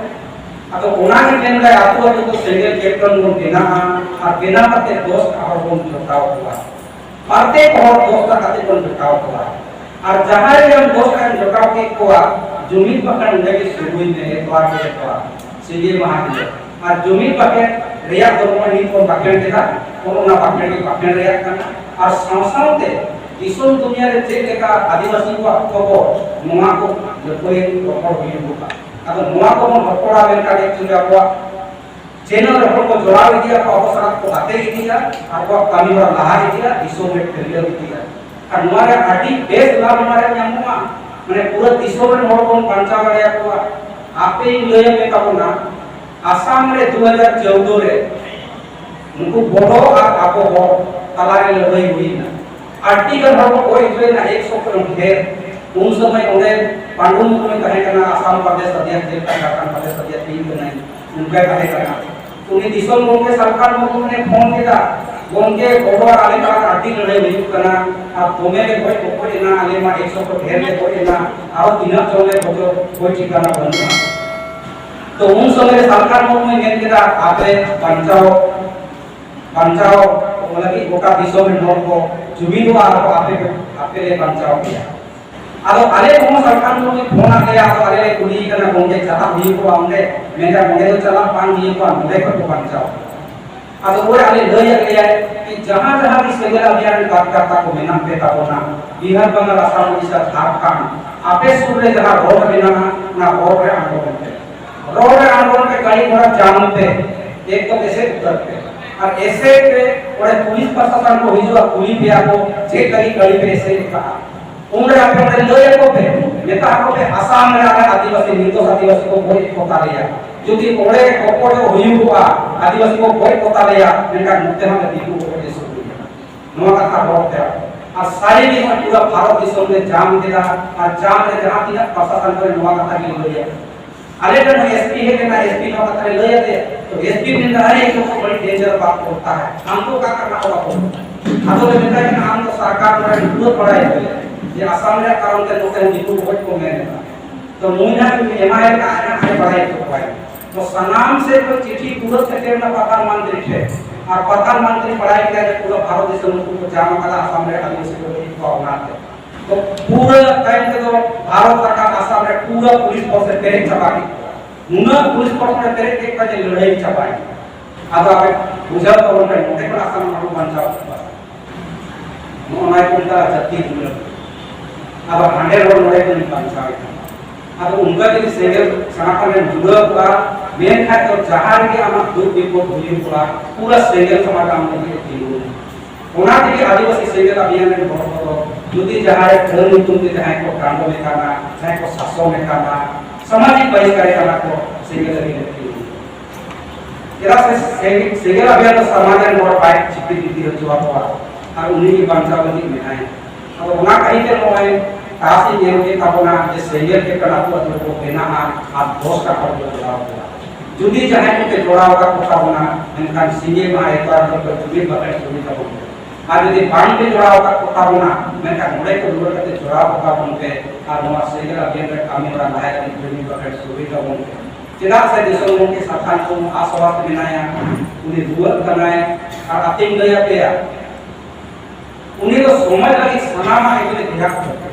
ᱟᱫᱚ ᱚᱱᱟ ᱜᱮ ᱢᱮᱱᱫᱟᱭ, ᱟᱹᱛᱩ ᱟᱹᱛᱩ ᱫᱚ ᱥᱮᱸᱜᱮᱞ ᱠᱮᱯᱴᱮᱱ ᱵᱚᱱ ᱵᱮᱱᱟᱣᱟ ᱟᱨ ᱵᱮᱱᱟᱣ ᱠᱟᱛᱮ ᱫᱚᱥ ᱦᱚᱲ ᱵᱚᱱ ᱡᱚᱴᱟᱣ ᱠᱚᱣᱟ᱾ ᱯᱨᱚᱛᱮᱠ ᱦᱚᱲ ᱫᱚᱥ ᱴᱟᱠᱟ ᱠᱟᱛᱮ ᱵᱚᱱ ᱡᱚᱴᱟᱣ ᱠᱚᱣᱟ᱾ ᱟᱨ ᱡᱟᱦᱟᱸᱭ ᱜᱮ ᱟᱢ ᱫᱚᱥ ᱴᱟᱠᱟᱢ ᱡᱚᱴᱟᱣ ᱠᱮᱫ ᱠᱚᱣᱟ, ᱡᱩᱢᱤᱫ ᱵᱟᱠᱷᱮᱲ ᱚᱸᱰᱮ ᱜᱮ ᱥᱩᱨᱩᱭ ᱢᱮ, ᱮᱛᱣᱟᱨ ᱠᱮ ᱮᱛᱣᱟᱨ, ᱥᱤᱸᱜᱮ ᱢᱟᱦᱟ ᱦᱤᱞᱳᱜ᱾ ᱟᱨ ᱡᱩᱢᱤᱫ ᱵᱟᱠᱷᱮᱲ ᱨᱮᱭᱟᱜ ᱫᱚ ᱱᱚᱜᱼᱚᱭ ᱱᱤᱛ ᱵᱚᱱ ᱵᱟᱠᱷᱮᱲ ᱠᱮᱫᱟ, ᱚᱱ ᱚᱱᱟ ᱵᱟᱠᱷᱮᱲ ᱜᱮ ᱵᱟᱠᱷᱮᱲ ᱨᱮᱭᱟᱜ ᱠᱟᱱᱟ᱾ ᱟᱨ ᱥᱟᱶ ᱥᱟᱶᱛᱮ ᱫᱤᱥᱚᱢ ᱫᱩᱱᱤᱭᱟᱹ ᱨᱮ ᱪᱮᱫ ᱞᱮᱠᱟ ᱟᱹᱫᱤᱵᱟᱹᱥᱤ ᱠᱚᱣᱟᱜ ᱠᱷᱚᱵᱚᱨ, ᱱᱚᱣᱟ ᱠᱚ ᱞᱟᱹᱯᱟᱹᱭ ᱨᱚᱯᱚᱲ ᱦᱩᱭᱩᱜᱼᱟ᱾ ᱟᱫᱚ ᱱᱚᱣᱟ ᱠᱚᱵᱚᱱ ᱨᱚᱯᱚᱲᱟ ᱢᱮᱱᱠᱷᱟᱱ actually ᱟᱵᱚᱣᱟᱜ ᱪᱮᱱᱮᱞ ᱨᱮ ᱦᱚᱲ ᱠᱚ ᱡᱚᱲᱟᱣ ᱤᱫᱤᱜᱼᱟ, ᱟᱵᱚ ᱥᱟᱞᱟᱜ ᱠᱚ ᱜᱟᱛᱮ ᱤᱫᱤᱜᱼᱟ, ᱟᱵᱚᱣᱟᱜ ᱠᱟᱹᱢᱤ ᱦᱚᱨᱟ ᱞᱟᱦᱟ ᱤᱫᱤᱜᱼᱟ, ᱫᱤᱥᱚᱢ ᱨᱮ ᱯᱷᱟᱹᱭᱞᱟᱹᱣ ᱤᱫᱤᱜᱼᱟ᱾ ᱟᱨ ᱱᱚᱣᱟ ᱨᱮ ᱟᱹᱰᱤ ᱵᱮᱥ ᱞᱟᱵᱷ ᱱᱚᱣᱟ ᱨᱮ ᱧᱟᱢᱚᱜᱼᱟ, ᱢᱟᱱᱮ ᱯᱩᱨᱟᱹ ᱫᱤᱥᱚᱢ ᱨᱮᱱ ᱦᱚᱲ ᱵᱚᱱ ᱵᱟᱧᱪᱟᱣ ᱫᱟᱲᱮᱭᱟᱠᱚᱣᱟ᱾ ᱟᱯᱮᱧ ᱞᱟᱹᱭ ᱟᱯᱮ ᱛᱟᱵᱚᱱᱟ, ᱟᱥᱟᱢ ᱨᱮ ᱫᱩ ᱦᱟᱡᱟᱨ ᱪᱳᱫᱽᱫᱳ ᱨᱮ ᱱᱩᱠᱩ ᱵᱚᱰᱚ ᱟᱨ ᱟᱵᱚ ᱦᱚᱲ ᱛᱟᱞᱟᱨᱮ ᱞᱟᱹᱲᱦᱟᱹᱭ ᱦᱩᱭᱱᱟ᱾ ᱟᱹᱰᱤ ᱜᱟᱱ ᱦᱚᱲ ᱠᱚ ᱜᱚᱡ ᱦᱚᱪᱚᱭᱮᱱᱟ, ᱮᱠᱥᱚ ᱠᱷᱚᱱ ᱰᱷᱮᱨ᱾ ᱩᱱ ᱥᱚᱢᱚᱭ ᱚᱸᱰᱮ ᱯᱟᱸᱰᱩ ᱢᱩᱨᱢᱩᱭ ᱛᱟᱦᱮᱸ ᱠᱟᱱᱟ, ᱟᱥᱟᱢ ᱯᱨᱚᱫᱮᱥ ᱚᱫᱷᱭᱚᱠᱥ, ᱡᱮᱞᱮᱠᱟ ᱡᱷᱟᱲᱠᱷᱚᱸᱰ ᱯᱨᱚᱫᱮᱥ ᱚᱫᱷᱭᱚᱠᱥ ᱤᱧ ᱠᱟᱹᱱᱟᱹᱧ, ᱚᱱᱠᱟᱭ ᱛᱟᱦᱮᱸ ᱠᱟᱱᱟ᱾ ᱩᱱᱤ ᱫᱤᱥᱚᱢ ᱜᱚᱢᱠᱮ ᱥᱟᱞᱠᱷᱟᱱ ᱢᱩᱨᱢᱩ ᱴᱷᱮᱱ ᱯᱷᱳᱱ ᱠᱮᱫᱟ, "ᱜᱚᱢᱠᱮ, ᱵᱚᱰᱚ ᱟᱨ ᱟᱞᱮ ᱛᱟᱞᱟ ᱟᱹᱰᱤ ᱞᱟᱹᱲᱦᱟᱹᱭ ᱦᱩᱭᱩᱜ ᱠᱟᱱᱟ, ᱟᱨ ᱫᱚᱢᱮ ᱞᱮ ᱜᱚᱡ ᱜᱚᱯᱚᱡ ᱮᱱᱟ, ᱟᱞᱮ ᱢᱟ ᱮᱠᱥᱚ ᱠᱷᱚᱱ ᱰᱷᱮᱨ ᱞᱮ ᱜᱚᱡ ᱮᱱᱟ, ᱟᱨᱚ ᱛᱤᱱᱟᱹᱜ ᱪᱚᱝ ᱞᱮ ᱜᱚᱡᱚᱜ, ᱜᱚᱡ ᱴᱷᱤᱠᱟᱹᱱᱟ ᱵᱟᱹᱱᱩᱜᱼᱟ᱾" ᱛᱚ ᱩᱱ ᱥᱚᱢᱚᱭ ᱨᱮ ᱥᱟᱞᱠᱷᱟᱱ ᱢᱩᱨᱢᱩᱭ ᱢᱮᱱ ᱠᱮᱫᱟ, "ᱟᱯᱮ ᱵᱟᱧᱪᱟᱣ, ᱵᱟᱧᱪᱟᱣ ᱞᱟᱹᱜᱤᱫ ᱜᱚᱴᱟ ᱫᱤᱥᱚᱢ ᱨᱮᱱ ᱦᱚᱲ ᱠᱚ ᱡᱩᱢᱤᱫᱚᱜᱼᱟ ᱟᱨ ᱟᱯᱮ, ᱟᱯᱮ ᱞᱮ ᱵᱟᱧᱪᱟᱣ ᱯᱮᱭᱟ᱾" ᱟᱫᱚ ᱟᱞᱮ ᱠᱚᱦᱚᱸ ᱥᱟᱞᱠᱷᱟᱱ ᱢᱩᱨᱢᱩᱭ ᱯᱷᱳᱱ ᱟᱫ ᱞᱮᱭᱟ, ᱟᱫᱚ ᱟᱞᱮ ᱞᱮ ᱠᱩᱞᱤᱭᱮ ᱠᱟᱱᱟ, "ᱜᱚᱢᱠᱮ, ᱪᱟᱞᱟᱜ ᱦᱩᱭᱩᱜᱼᱟ ᱚᱸᱰᱮ?" ᱢᱮᱱᱫᱟ, "ᱚᱸᱰᱮ ᱫᱚ ᱪᱟᱞᱟᱜ ᱵᱟᱝ ᱦᱩᱭᱩᱜᱼᱟ, ᱱᱚᱸᱰᱮ ᱠᱷᱚᱱ ᱠᱚ ᱵᱟᱧᱪᱟᱣ ᱯᱮᱭᱟ᱾" ᱟᱫᱚ ᱚᱸᱰᱮ ᱟᱞᱮ ᱞᱟᱹᱭ ᱟᱫ ᱞᱮᱭᱟᱭ ᱠᱤ ᱡᱟᱦᱟᱸ ᱡᱟᱦᱟᱸ ᱜᱮ ᱥᱮᱸᱜᱮᱞ ᱚᱵᱷᱤᱭᱟᱱ ᱠᱟᱨᱡᱚᱠᱚᱨᱛᱟ ᱠᱚ ᱢᱮᱱᱟᱜ ᱯᱮ ᱛᱟᱵᱚᱱᱟ, ᱵᱤᱦᱟᱨ, ᱵᱟᱝᱜᱟᱞ, ᱟᱥᱟᱢ, ᱳᱰᱤᱥᱟ, ᱡᱷᱟᱲᱠᱷᱚᱸᱰ, ᱟᱯᱮ ᱥᱩᱨ ᱨᱮ ᱡᱟᱦᱟᱸ ᱨᱳᱰ ᱢᱮᱱᱟᱜᱼᱟ, ᱚᱱᱟ ᱨᱳᱰ ᱨᱮ ᱟᱬᱜᱚᱱ ᱯᱮ᱾ ᱨᱳᱰ ᱨᱮ ᱟᱬᱜᱚᱱ ᱯᱮ, ᱜᱟᱹᱰᱤ ᱜᱷᱚᱲᱟ ᱡᱟᱢ ᱯᱮ᱾ ᱮᱠᱫᱚᱢ ᱮᱥᱮᱫ ᱩᱛᱟᱹᱨ ᱯᱮ᱾ ᱟᱨ ᱮᱥᱮᱫ ᱨᱮ ᱚᱸᱰᱮ ᱯᱩᱞᱤᱥ ᱯᱨᱚᱥᱟᱥᱚᱱ ᱠᱚ ᱦᱤᱡᱩᱜᱼᱟ, ᱠᱩᱞᱤ ᱯᱮᱭᱟ ᱠᱚ, "ᱪᱮᱫ ᱞᱟᱹᱜᱤᱫ ᱜᱟᱹᱰᱤ ᱯᱮ ᱮᱥᱮᱫ ᱟᱠᱟᱫᱼᱟ?" ᱩᱱᱨᱮ ᱟᱯᱮ ᱚᱸᱰᱮ ᱞᱟᱹᱭ ᱟᱠᱚ ᱯᱮ, ᱢᱮᱛᱟ ᱟᱠᱚ ᱯᱮ, "ᱟᱥᱟᱢ ᱨᱮ ᱟᱞᱮ ᱟᱹᱫᱤᱵᱟᱹᱥᱤ, ᱱᱤᱨᱫᱳᱥ ᱟᱹᱫᱤᱵᱟᱹᱥᱤ ᱠᱚ ᱜᱚᱡ ᱠᱚ ᱛᱟᱞᱮᱭᱟ, ᱡᱩᱫᱤ ᱚᱸᱰᱮ ᱜᱚᱯᱚᱡ ᱦᱩᱭᱩᱜᱼᱟ, ᱟᱹᱫᱤᱵᱟᱹᱥᱤ ᱠᱚ ᱜᱚᱡ ᱠᱚ ᱛᱟᱞᱮᱭᱟ, ᱢᱮᱱᱠᱷᱟᱱ ᱱᱚᱛᱮ ᱦᱚᱸ ᱫᱤᱠᱩ ᱠᱚ ᱜᱚᱡ ᱥᱩᱨᱩᱭᱟ᱾" ᱱᱚᱣᱟ ᱠᱟᱛᱷᱟ ᱨᱚᱲ ᱯᱮ᱾ ᱟᱨ ᱥᱟᱹᱨᱤ ᱜᱮ ᱱᱚᱜᱼᱚᱭ ᱯᱩᱨᱟᱹ ᱵᱷᱟᱨᱚᱛ ᱫᱤᱥᱚᱢ ᱨᱮ ᱡᱟᱢ ᱠᱮᱫᱟ, ᱟᱨ ᱡᱟᱢ ᱨᱮ ᱡᱟᱦᱟᱸ ᱛᱤᱱᱟᱹᱜ ᱯᱨᱚᱥᱟᱥᱚᱱ ᱠᱚᱨᱮ ᱱᱚᱣᱟ ᱠᱟᱛᱷᱟ ᱜᱮ ᱞᱟᱹᱭᱟ᱾ ᱟᱞᱮ ᱴᱷᱮᱱ ᱦᱚᱸ ᱮᱥᱯᱤ ᱦᱮᱡ ᱞᱮᱱᱟ, ᱮᱥᱯᱤ ᱱᱚᱣᱟ ᱠᱟᱛᱷᱟ ᱞᱮ ᱞᱟᱹᱭ ᱟᱫᱮᱭᱟ, ᱛᱚ ᱮᱥᱯᱤ ᱢᱮᱱᱫᱟ, "ᱟᱨᱮ, ᱤᱧ ᱫᱚ ᱵᱟᱹᱲᱤᱡ ᱰᱮᱧᱡᱟᱨ ᱵᱟᱯ ᱠᱚᱨᱛᱟ ᱦᱮ, ᱟᱢ ᱠᱚ ᱚᱠᱟ ᱠᱟᱨᱱᱟ ᱠᱚ ᱵᱟᱠᱚ?" ᱟᱫᱚ ᱞᱮ ᱢᱮᱛᱟᱭ ᱠᱟᱱᱟ, "ᱟᱢ ᱫᱚ ᱥᱚᱨᱠᱟᱨ ᱠᱚᱨᱮ ᱵᱤᱨᱳᱫ ᱵᱟᱲᱟᱭ ᱯᱮ ᱡᱮ ᱟᱥᱟᱢ ᱨᱮᱭᱟᱜ ᱠᱟᱨᱚᱱ ᱛᱮ ᱱᱚᱛᱮ ᱦᱚᱸ ᱫᱤᱠᱩ ᱠᱚ ᱜᱚᱡ ᱠᱚ ᱢᱮᱱ ᱮᱫᱟ, ᱛᱚ ᱱᱩᱭ ᱱᱟᱜ ᱮᱢᱟᱭ ᱠᱟᱱᱟ, ᱟᱡ ᱱᱟᱜ ᱟᱡ ᱵᱟᱲᱟᱭ ᱦᱚᱪᱚ ᱠᱚᱣᱟᱭ᱾" ᱛᱚ ᱥᱟᱱᱟᱢ ᱥᱮᱫ ᱠᱷᱚᱱ ᱪᱤᱴᱷᱤ ᱛᱩᱞᱟᱹᱣ ᱥᱮᱴᱮᱨ ᱮᱱᱟ ᱯᱨᱚᱫᱷᱟᱱ ᱢᱚᱱᱛᱨᱤ ᱴᱷᱮᱱ, ᱟᱨ ᱯᱨᱚᱫᱷᱟᱱ ᱢᱚᱱᱛᱨᱤ ᱵᱟᱲᱟᱭ ᱠᱮᱫᱟᱭ ᱡᱮ ᱯᱩᱨᱟᱹ ᱵᱷᱟᱨᱚᱛ ᱫᱤᱥᱚᱢ ᱱᱩᱠᱩ ᱠᱚ ᱡᱟᱢ ᱟᱠᱟᱫᱟ, ᱟᱥᱟᱢ ᱨᱮ ᱟᱹᱫᱤᱵᱟᱹᱥᱤ ᱠᱚ ᱤᱫᱤ ᱠᱚᱣᱟ ᱚᱱᱟᱛᱮ᱾ ᱛᱚ ᱯᱩᱨᱟᱹ ᱛᱟᱭᱚᱢ ᱛᱮᱫᱚ ᱵᱷᱟᱨᱚᱛ ᱥᱚᱨᱠᱟᱨ ᱟᱥᱟᱢ ᱨᱮ ᱯᱩᱨᱟᱹ ᱯᱩᱞᱤᱥ ᱯᱷᱳᱨᱥ ᱮ ᱯᱮᱨᱮᱡ ᱪᱟᱵᱟ ᱠᱮᱫ ᱠᱚᱣᱟ᱾ ᱱᱩᱱᱟᱹᱜ ᱯᱩᱞᱤᱥ ᱯᱷᱳᱨᱥ ᱮ ᱯᱮᱨᱮᱡ ᱠᱮᱫ ᱠᱚᱣᱟ ᱡᱮ ᱞᱟᱹᱲᱦᱟᱹᱭ ᱪᱟᱵᱟᱭᱮᱱᱟ᱾ ᱟᱫᱚ ᱟᱯᱮ ᱵᱩᱡᱷᱟᱹᱣ ᱛᱟᱵᱚᱱ ᱯᱮ, ᱱᱚᱰᱮ ᱠᱷᱚᱱ ᱟᱥᱟᱢ ᱦᱚᱲ ᱵᱟᱧᱪᱟᱣ ᱠᱚ ᱠᱟᱱᱟ᱾ ᱱᱚᱜᱼᱚ ᱱᱚᱣᱟ ᱠᱚ ᱢᱮᱛᱟᱜᱼᱟ ᱡᱟᱹᱛᱤ ᱫᱩᱞᱟᱹᱲ᱾ ᱟᱫᱚ ᱦᱟᱸᱰᱮ ᱦᱚᱲ ᱱᱚᱰᱮ ᱠᱷᱚᱱ ᱵᱟᱧᱪᱟᱣ ᱮᱱᱟ᱾ ᱟᱫᱚ ᱚᱱᱠᱟ ᱡᱩᱫᱤ ᱥᱮᱸᱜᱮᱞ ᱥᱟᱱᱟᱢ ᱨᱮᱢ ᱫᱷᱩᱨᱟᱹᱣ ᱠᱚᱜᱼᱟ, ᱢᱮᱱᱠᱷᱟᱱ ᱫᱚ ᱡᱟᱦᱟᱸ ᱨᱮᱜᱮ ᱟᱢᱟᱜ ᱫᱩᱠ ᱵᱤᱯᱚᱫ ᱦᱩᱭᱩᱜ ᱠᱚᱜᱼᱟ, ᱯᱩᱨᱟᱹ ᱥᱮᱸᱜᱮᱞ ᱥᱟᱢᱟᱝ ᱨᱮ ᱟᱢ ᱞᱟᱹᱜᱤᱫ ᱮ ᱛᱤᱸᱜᱩᱱᱟ᱾ ᱚᱱᱟ ᱛᱮᱜᱮ ᱟᱹᱫᱤᱵᱟᱹᱥᱤ ᱥᱮᱸᱜᱮᱞ ᱟᱵᱷᱤᱭᱟᱱ ᱨᱮᱱ ᱦᱚᱲ ᱠᱚᱫᱚ ᱡᱩᱫᱤ ᱡᱟᱦᱟᱸᱭ ᱟᱹᱱ ᱧᱩᱛᱩᱢ ᱛᱮ ᱡᱟᱦᱟᱸᱭ ᱠᱚ ᱠᱟᱸᱰᱚᱢᱮ ᱠᱟᱱᱟ, ᱡᱟᱦᱟᱸᱭ ᱠᱚ ᱥᱟᱥᱚᱱᱮ ᱠᱟᱱᱟ, ᱥᱟᱢᱟᱡᱤᱠ ᱵᱟᱹᱭᱤᱠᱟᱨᱮ ᱠᱟᱱᱟ ᱠᱚ, ᱥᱮᱸᱜᱮᱞ ᱟᱹᱜᱤᱞ ᱞᱟᱹᱠᱛᱤ ᱵᱟᱹᱱᱩᱜᱼᱟ᱾ ᱪᱮᱫᱟᱜ ᱥᱮ ᱥᱮᱸᱜᱮᱞ, ᱥᱮᱸᱜᱮᱞ ᱟᱵᱷᱤᱭᱟᱱ ᱫᱚ ᱥᱟᱢᱟᱡᱽ ᱨᱮᱱ ᱦᱚᱲ ᱵᱟᱭ ᱪᱤᱛᱤᱨ ᱵᱤᱛᱤᱨ ᱦᱚᱪᱚ ᱟᱠᱚᱣᱟ, ᱟᱨ ᱩᱱᱤ ᱜᱮ ᱵᱟᱧᱪᱟᱣ ᱞᱟᱹᱜᱤᱫ ᱢᱮᱱᱟᱭᱟ᱾ ᱟᱫᱚ ᱚᱱᱟ ᱠᱷᱟᱹᱛᱤᱨ ᱛᱮ ᱱᱚᱜᱼᱚᱭ ᱛᱟᱥ ᱤᱧ ᱧᱮᱞ ᱠᱮᱫ ᱛᱟᱵᱚᱱᱟ ᱡᱮ ᱥᱮᱸᱜᱮᱞ ᱴᱷᱮᱠᱟᱱ ᱟᱹᱛᱩ ᱟᱹᱛᱩ ᱨᱮᱠᱚ ᱵᱮᱱᱟᱜᱼᱟ ᱟᱨ ᱫᱚᱥ ᱴᱟᱠᱟ ᱠᱚ ᱡᱚᱲᱟᱣ ᱠᱚᱣᱟ᱾ ᱡᱩᱫᱤ ᱡᱟᱦᱟᱸᱭ ᱠᱚᱯᱮ ᱡᱚᱲᱟᱣ ᱟᱠᱟᱫ ᱠᱚ ᱛᱟᱵᱚᱱᱟ, ᱢᱮᱱᱠᱷᱟᱱ ᱥᱤᱸᱜᱮ ᱢᱟᱦᱟ ᱮᱛᱣᱟᱨ ᱦᱤᱞᱳᱜ ᱯᱮ ᱡᱩᱢᱤᱫ ᱵᱟᱠᱷᱮᱲ ᱥᱩᱨᱩᱭ ᱛᱟᱵᱚᱱ ᱯᱮ᱾ ᱟᱨ ᱡᱩᱫᱤ ᱵᱟᱝ ᱯᱮ ᱡᱚᱲᱟᱣ ᱟᱠᱟᱫ ᱠᱚ ᱛᱟᱵᱚᱱᱟ, ᱢᱮᱱᱠᱷᱟᱱ ᱱᱚᱰᱮ ᱠᱚ ᱨᱩᱣᱟᱹᱲ ᱠᱟᱛᱮ ᱡᱚᱲᱟᱣ ᱠᱚ ᱛᱟᱵᱚᱱ ᱯᱮ ᱟᱨ ᱱᱚᱣᱟ ᱥᱮᱸᱜᱮᱞ ᱟᱵᱷᱤᱭᱟᱱ ᱨᱮ ᱠᱟᱹᱢᱤ ᱦᱚᱨᱟ ᱞᱟᱦᱟᱭ ᱞᱟᱹᱜᱤᱫ ᱡᱩᱢᱤᱫ ᱵᱟᱠᱷᱮᱲ ᱥᱩᱨᱩᱭ ᱛᱟᱵᱚᱱ ᱯᱮ᱾ ᱪᱮᱫᱟᱜ ᱥᱮ ᱫᱤᱥᱚᱢ ᱜᱚᱢᱠᱮ ᱥᱟᱛᱷᱟᱱ ᱠᱚ ᱟᱥᱚᱨᱣᱟᱫ ᱢᱮᱱᱟᱭᱟ, ᱩᱱᱤ ᱨᱩᱣᱟᱹᱜ ᱠᱟᱱᱟᱭ, ᱟᱨ ᱟᱯᱮᱧ ᱞᱟᱹᱭ ᱟᱯᱮᱭᱟ, ᱩᱱᱤ ᱫᱚ ᱥᱚᱢᱟᱡᱽ ᱞᱟᱹᱜᱤᱫ ᱥᱟᱱᱟᱢᱟᱜ ᱮ ᱛᱮᱭᱟᱜ ᱠᱮᱫᱟ᱾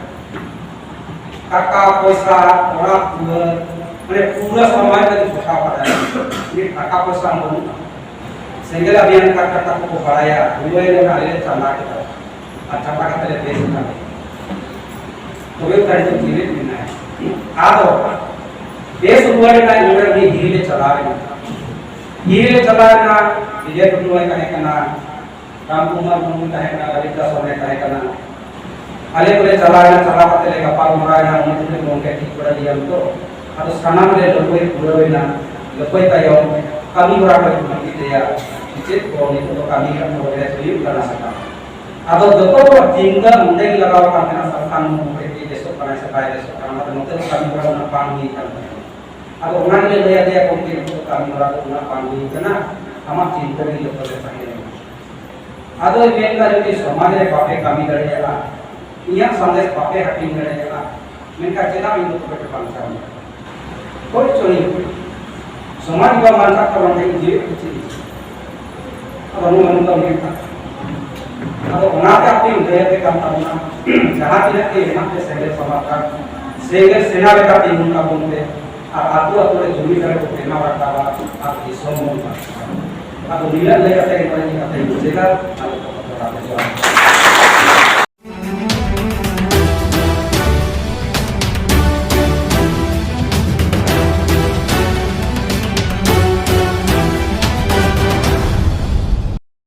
ᱴᱟᱠᱟ ᱯᱚᱭᱥᱟ, ᱚᱲᱟᱜ ᱫᱩᱣᱟᱹᱨ, ᱢᱟᱱᱮ ᱯᱩᱨᱟᱹ ᱥᱚᱢᱟᱡᱽ ᱞᱟᱹᱜᱤᱫ ᱜᱚᱴᱟ ᱯᱟᱲᱟᱭᱟ᱾ ᱩᱱᱤ ᱴᱟᱠᱟ ᱯᱚᱭᱥᱟ ᱵᱟᱹᱱᱩᱜᱼᱟ᱾ ᱥᱮᱸᱜᱮᱞ ᱟᱵᱷᱤᱭᱟᱱ ᱠᱟᱛᱷᱟ ᱠᱟᱛᱷᱟ ᱠᱚ ᱵᱟᱲᱟᱭᱟ, ᱦᱩᱲᱩ ᱮᱨ ᱨᱮᱱᱟᱜ ᱟᱞᱮ ᱞᱮ ᱪᱟᱸᱫᱟ ᱠᱮᱫᱟ᱾ ᱟᱨ ᱪᱟᱸᱫᱟ ᱠᱟᱛᱮ ᱞᱮ ᱵᱮᱥ ᱮᱱᱟ᱾ ᱛᱚᱵᱮ ᱛᱟᱭ ᱫᱚ ᱡᱤᱣᱮᱫ ᱢᱮᱱᱟᱭᱟ᱾ ᱟᱫᱚ ᱵᱮᱥ ᱨᱩᱣᱟᱹᱲ ᱮᱱᱟᱭ, ᱩᱱᱨᱮ ᱩᱱᱤ ᱦᱤᱨᱤ ᱞᱮ ᱪᱟᱞᱟᱣ ᱮᱱᱟ᱾ ᱤᱭᱟᱹ ᱪᱟᱞᱟᱣ ᱮᱱᱟ, ᱵᱤᱡᱚᱭ ᱴᱩᱰᱩ ᱦᱚᱸᱭ ᱛᱟᱦᱮᱸ ᱠᱟᱱᱟ, ᱨᱟᱢ ᱠᱩᱢᱟᱨ ᱢᱩᱨᱢᱩ ᱛᱟᱦᱮᱸ ᱠᱟᱱᱟ, ᱞᱚᱞᱤᱛ ᱫᱟᱥ ᱦᱚᱸᱭ ᱛᱟᱦᱮᱸ ᱠᱟᱱᱟ᱾ ᱟᱞᱮ ᱠᱚᱞᱮ ᱪᱟᱞᱟᱣ ᱮᱱᱟ, ᱪᱟᱞᱟᱣ ᱠᱟᱛᱮ ᱞᱮ ᱜᱟᱯᱟᱞ ᱢᱟᱨᱟᱣ ᱮᱱᱟ, ᱩᱱ ᱡᱚᱠᱷᱚᱱ ᱜᱚᱢᱠᱮ ᱴᱷᱤᱠ ᱵᱟᱲᱟ ᱜᱮᱭᱟᱢ ᱛᱚ᱾ ᱟᱫᱚ ᱥᱟᱱᱟᱢ ᱞᱮ ᱞᱟᱹᱯᱟᱹᱭ ᱯᱩᱨᱟᱹᱣ ᱮᱱᱟ, ᱞᱟᱹᱯᱟᱹᱭ ᱛᱟᱭᱚᱢ ᱠᱟᱹᱢᱤ ᱦᱚᱨᱟ ᱠᱚ ᱤᱫᱤ ᱠᱮᱫᱮᱭᱟ, ᱪᱮᱫ ᱠᱚ ᱱᱤᱛᱚᱜ ᱫᱚ ᱠᱟᱹᱢᱤ ᱨᱮᱭᱟᱜ ᱯᱨᱚᱜᱨᱮᱥ ᱦᱩᱭᱩᱜ ᱠᱟᱱᱟ ᱥᱮ ᱵᱟᱝ? ᱟᱫᱚ ᱡᱚᱛᱚ ᱦᱚᱲ ᱪᱤᱱᱛᱟᱹ ᱱᱚᱰᱮ ᱜᱮ ᱞᱟᱜᱟᱣ ᱟᱠᱟᱱ ᱛᱟᱦᱮᱱᱟ, ᱥᱟᱱᱛᱟᱲ ᱢᱩᱫᱽ ᱨᱮ ᱪᱮᱫ ᱵᱮᱥᱚᱜ ᱠᱟᱱᱟᱭ ᱥᱮ ᱵᱟᱭ ᱵᱮᱥᱚᱜ ᱠᱟᱱᱟ, ᱚᱱᱟᱛᱮ ᱱᱚᱛᱮ ᱫᱚ ᱠᱟᱹᱢᱤ ᱦᱚᱨᱟ ᱩᱱᱟᱹᱜ ᱵᱟᱝ ᱦᱩᱭ ᱟᱠᱟᱱ ᱛᱟᱦᱮᱱᱟ᱾ ᱟᱫᱚ ᱚᱱᱟ ᱜᱮᱞᱮ ᱞᱟᱹᱭ ᱟᱫᱮᱭᱟ, ᱜᱚᱢᱠᱮ, ᱱᱤᱛᱚᱜ ᱫᱚ ᱠᱟᱹᱢᱤ ᱦᱚᱨᱟ ᱫᱚ ᱩᱱᱟᱹᱜ ᱵᱟᱝ ᱦᱩᱭ ᱟᱠᱟᱱᱟ, ᱟᱢᱟᱜ ᱪᱤᱱᱛᱟᱹ ᱨᱮᱜᱮ ᱡᱚᱛᱚ ᱞᱮ ᱛᱟᱦᱮᱸᱭᱮᱱᱟ᱾ ᱟᱫᱚᱭ ᱢᱮᱱᱫᱟ, ᱡᱩᱫᱤ ᱥᱚᱢᱟᱡᱽ ᱨᱮ ᱵᱟᱯᱮ ᱠᱟᱹᱢᱤ ᱫᱟᱲᱮᱭᱟᱜᱼᱟ, ᱤᱧᱟᱹᱜ ᱥᱟᱸᱫᱮᱥ ᱵᱟᱯᱮ ᱦᱟᱹᱴᱤᱧ ᱫᱟᱲᱮᱭᱟᱜᱼᱟ, ᱢᱮᱱᱠᱷᱟᱱ ᱪᱮᱫᱟᱜ ᱤᱧ ᱫᱚ ᱛᱚᱵᱮ ᱯᱮ ᱵᱟᱧᱪᱟᱣ ᱤᱧᱟ? ᱦᱳᱭ ᱪᱚᱭ, ᱥᱚᱢᱟᱡᱽ ᱵᱟᱝ ᱵᱟᱧᱪᱟᱜ ᱛᱟᱵᱚᱱ ᱠᱷᱟᱱ ᱡᱤᱣᱮᱫ ᱠᱚ ᱪᱮᱫ ᱤᱧ ᱪᱤᱠᱟᱹᱭᱟ? ᱟᱫᱚ ᱱᱚᱣᱟ ᱱᱚᱝᱠᱟ ᱢᱮᱱ ᱠᱟᱜ᱾ ᱟᱫᱚ ᱚᱱᱟᱛᱮ ᱟᱯᱮᱧ ᱞᱟᱹᱭ ᱟᱯᱮ ᱠᱟᱱ ᱛᱟᱵᱚᱱᱟ, ᱡᱟᱦᱟᱸ ᱛᱤᱱᱟᱹᱜ ᱜᱮ ᱢᱮᱱᱟᱜ ᱯᱮ ᱥᱮᱸᱜᱮᱞ ᱥᱟᱢᱟᱨ ᱠᱟᱱ, ᱥᱮᱸᱜᱮᱞ ᱥᱮᱱᱟ ᱞᱮᱠᱟ ᱛᱤᱸᱜᱩᱱ ᱛᱟᱵᱚᱱ ᱯᱮ, ᱟᱨ ᱟᱹᱛᱩ ᱟᱹᱛᱩ ᱨᱮ ᱡᱩᱢᱤᱫᱟᱨ ᱠᱚ ᱵᱮᱱᱟᱣ ᱨᱟᱠᱟᱵᱟ, ᱟᱨ ᱫᱤᱥᱚᱢ ᱵᱚᱱ ᱵᱟᱧᱪᱟᱣᱟ᱾ ᱟᱫᱚ ᱱᱤᱱᱟᱹᱜ ᱞᱟᱹᱭ ᱠᱟᱛᱮ ᱜᱮ ᱱᱚᱣᱟ ᱤᱧ ᱠᱟᱛᱷᱟᱧ ᱢᱩᱪᱟᱹᱫᱟ᱾ ᱟᱫᱚ ᱡᱚᱛᱚ ᱠᱚ ᱡᱚᱦᱟᱨ᱾